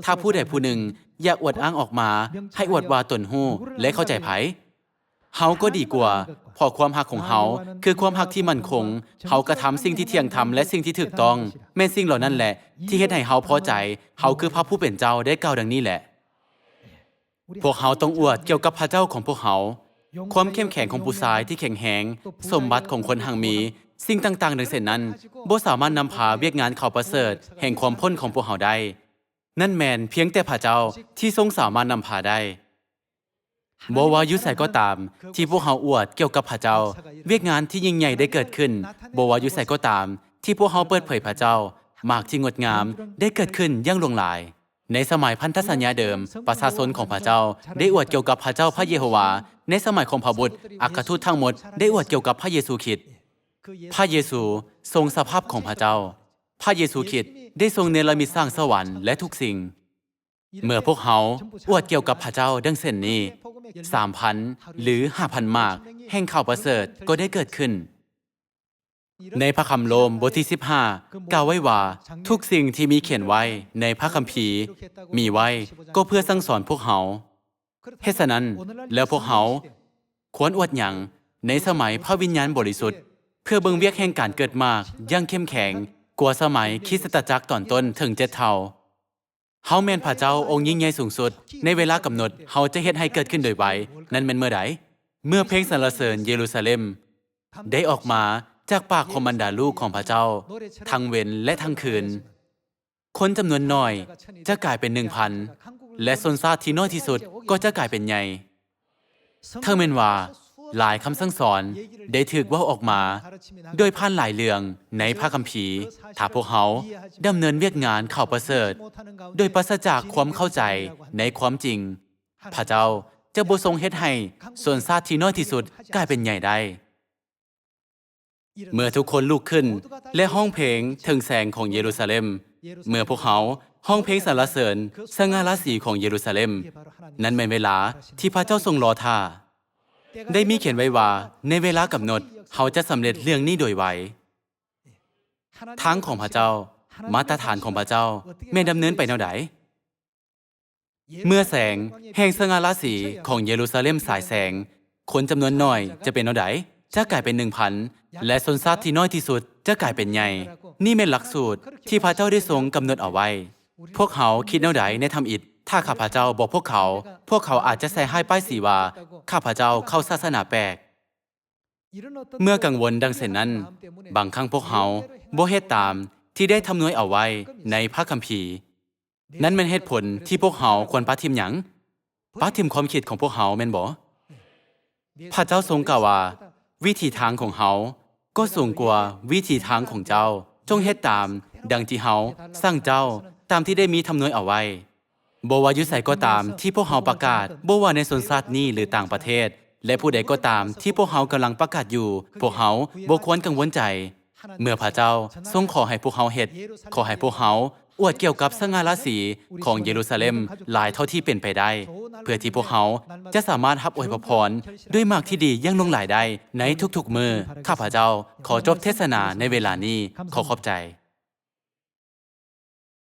ຖ້າຜູ້ໃດຜູ້ໜຶ່ງຢາກອວດອ້າງອອກມາ, ໃຫ້ອວດວ່າຕົນຮູ້ ແລະ ເຂົ້າໃຈໃຜ? ເຮົາກໍດີກວ່າ, ເພາະຄວາມຮັກຂອງເຮົາຄືຄວາມຮັກທີ່ໝັ້ນຄົງ. ເຮົາກະທຳສິ່ງທີ່ທ່ຽງທຳ ແລະ ສິ່ງທີ່ຖືກຕ້ອງ. ແມ່ນສິ່ງເຫຼົ່ານັ້ນແຫຼະທີ່ເຮັດໃຫ້ເຮົາພໍໃຈ. ເຮົາຄືພະຜູ້ເປັນເຈົ້າໄດ້ກ່າວດັ່ງນີ້ແຫຼະ. ພວກເຮົາຕ້ອງອວດກ່ຽວກັບພະເຈົ້າຂອງພວກເຮົາ. ຄວາມເຂັ້ມແຂງຂອງຜູ້ຊາຍທີ່ແຂງແຮງ, ສົມບັດຂອງຄົນຮັ່ງມີ, ສິ່ງຕ່າງໆດັ່ງເຊັ່ນນັ້ນ ບໍ່ສາມາດນຳພາວຽກງານຂ່າວປະເສີດແຫ່ງຄວາມພົ້ນຂອງພວກເຮົາໄດ້. ນັ້ນແມ່ນພຽງແຕ່ພະເຈົ້າທີ່ຊົງສາມາດນຳພາໄດ້. ບໍ່ວ່າຢູ່ໃສກໍຕາມທີ່ພວກເຮົາອວດກ່ຽວກັບພະເຈົ້າ, ວຽກງານທີ່ຍິ່ງໃຫຍ່ໄດ້ເກີດຂຶ້ນ. ບໍ່ວ່າຢູ່ໃສກໍຕາມທີ່ພວກເຮົາເປີດເຜີຍພະເຈົ້າ, ໝາກທີ່ງົດງາມໄດ້ເກີດຂຶ້ນຢ່າງຫຼວງຫຼາຍ. ໃນສະໄໝພັນທະສັນຍາເດີມ, ປະຊາຊົນຂອງພະເຈົ້າໄດ້ອວດກ່ຽວກັບພະເຈົ້າພະເຢໂຮວາ. ໃນສະໄໝຂອງພະບຸດ, ອັກຄະທູດທັງໝົດໄດ້ອວດກ່ຽວກັບພະເຢຊູຄຣິດ. ພະເຢຊູຊົງສະພາບຂອງພະເຈົ້າ. ພະເຢຊູຄຣິດໄດ້ຊົງເນລະມິດສ້າງສະຫວັນ ແລະ ທຸກສິ່ງ. ເມື່ອພວກເຮົາອວດກ່ຽວກັບພະເຈົ້າດັ່ງເຊັ່ນນີ້, ສາມພັນ ຫຼື ຫ້າພັນ ໝາກແຫ່ງຂ່າວປະເສີດກໍໄດ້ເກີດຂຶ້ນ. ໃນພະຄຳໂລມບົດທີສິບຫ້າ ກ່າວໄວ້ວ່າ, ທຸກສິ່ງທີ່ມີຂຽນໄວ້ໃນພະຄຳພີມີໄວ້ກໍເພື່ອສັ່ງສອນພວກເຮົາ. ເຫດສະນັ້ນແລ້ວ, ພວກເຮົາຄວນອວດຫຍັງໃນສະໄໝພະວິນຍານບໍລິສຸດ ເພື່ອເບິ່ງວຽກແຫ່ງການເກີດໝາກຢ່າງເຂັ້ມແຂງກວ່າສະໄໝຄຣິສຕະຈັກຕອນຕົ້ນເຖິງເຈັດເທົ່າ? ເຮົາແມ່ນພະເຈົ້າອົງຍິ່ງໃຫຍ່ສູງສຸດ, ໃນເວລາກຳນົດເຮົາຈະເຮັດໃຫ້ເກີດຂຶ້ນໂດຍໄວ. ນັ້ນແມ່ນເມື່ອໃດ? ເມື່ອເພງສັນລະເສີນເຢຣູຊາເລັມໄດ້ອອກມາຈາກປາກຂອງບັນດາລູກຂອງພະເຈົ້າ, ທັງເວັນ ແລະ ທັງຄືນ, ຄົນຈຳນວນໜ້ອຍຈະກາຍເປັນໜຶ່ງພັນ, ແລະ ຊົນຊາດທີ່ນ້ອຍທີ່ສຸດກໍຈະກາຍເປັນໃຫຍ່. ເຖິງແມ່ນວ່າຫຼາຍຄຳສັ່ງສອນໄດ້ຖືກເວົ້າອອກມາໂດຍຜ່ານຫຼາຍເລື່ອງໃນພະຄຳພີ, ຖ້າພວກເຮົາດຳເນີນວຽກງານຂ່າວປະເສີດໂດຍປາສະຈາກຄວາມເຂົ້າໃຈໃນຄວາມຈິງ, ພະເຈົ້າຈະບໍ່ຊົງເຮັດໃຫ້ຊົນຊາດທີ່ນ້ອຍທີ່ສຸດກາຍເປັນໃຫຍ່ໄດ້. ເມື່ອທຸກຄົນລຸກຂຶ້ນ ແລະ ຮ້ອງເພງເຖິງແສງຂອງເຢຣູຊາເລັມ, ເມື່ອພວກເຮົາຮ້ອງເພງສັນລະເສີນສະຫງ່າລາສີຂອງເຢຣູຊາເລັມ, ນັ້ນແມ່ນເວລາທີ່ພະເຈົ້າຊົງລໍຖ້າ. ໄດ້ມີຂຽນໄວ້ວ່າ ໃນເວລາກຳນົດເຮົາຈະສຳເລັດເລື່ອງນີ້ໂດຍໄວ. ທາງຂອງພະເຈົ້າ, ມາດຕະຖານຂອງພະເຈົ້າແມ່ນດຳເນີນໄປແນວໃດ? ເມື່ອແສງແຫ່ງສະຫງ່າລາສີຂອງເຢຣູຊາເລັມສາຍແສງ, ຄົນຈຳນວນໜ້ອຍຈະເປັນແນວໃດ? ຈະກາຍເປັນໜຶ່ງພັນ, ແລະ ຊົນຊາດທີ່ນ້ອຍທີ່ສຸດຈະກາຍເປັນໃຫຍ່. ນີ້ແມ່ນຫຼັກສູດທີ່ພະເຈົ້າໄດ້ຊົງກຳນົດເອົາໄວ້. ພວກເຮົາຄິດແນວໃດໃນທຳອິດ? ຖ້າຂ້າພະເຈົ້າບອກພວກເຂົາ, ພວກເຂົາອາດຈະໃສ່ຮ້າຍປ້າຍສີວ່າ ຂ້າພະເຈົ້າເຂົ້າສາສະໜາແປກ. ເມື່ອກັງວົນດັ່ງເຊັ່ນນັ້ນ, ບາງຄັ້ງພວກເຮົາບໍ່ເຮັດຕາມທີ່ໄດ້ທຳນວຍເອົາໄວ້ໃນພະຄຳພີ. ນັ້ນແມ່ນເຫດຜົນທີ່ພວກເຮົາຄວນປະຖິ້ມຫຍັງ? ປະຖິ້ມຄວາມຄິດຂອງພວກເຮົາແມ່ນບໍ່? ພະເຈົ້າຊົງກ່າວວ່າ, ວິຖີທາງຂອງເຮົາກໍສູງກວ່າວິຖີທາງຂອງເຈົ້າ. ຈົ່ງເຮັດຕາມດັ່ງທີ່ເຮົາສັ່ງເຈົ້າ, ຕາມທີ່ໄດ້ມີທຳນວຍເອົາໄວ້. ບໍ່ວ່າຢູ່ໃສກໍຕາມທີ່ພວກເຮົາປະກາດ, ບໍ່ວ່າໃນຊົນຊາດນີ້ ຫຼື ຕ່າງປະເທດ, ແລະ ຜູ້ໃດກໍຕາມທີ່ພວກເຮົາກຳລັງປະກາດຢູ່, ພວກເຮົາບໍ່ຄວນກັງວົນໃຈ. ເມື່ອພະເຈົ້າຊົງຂໍໃຫ້ພວກເຮົາເຮັດ, ຂໍໃຫ້ພວກເຮົາອວດກ່ຽວກັບສະຫງ່າລາສີຂອງເຢຣູຊາເລັມຫຼາຍເທົ່າທີ່ເປັນໄປໄດ້, ເພື່ອທີ່ພວກເຮົາຈະສາມາດຮັບອວຍພະພອນດ້ວຍໝາກທີ່ດີຢ່າງຫຼວງຫຼາຍໄດ້ໃນທຸກໆມື້. ຂ້າພະເຈົ້າຂໍຈົບເທດສະໜາໃນເວລານີ້. ຂໍຂອບໃຈ.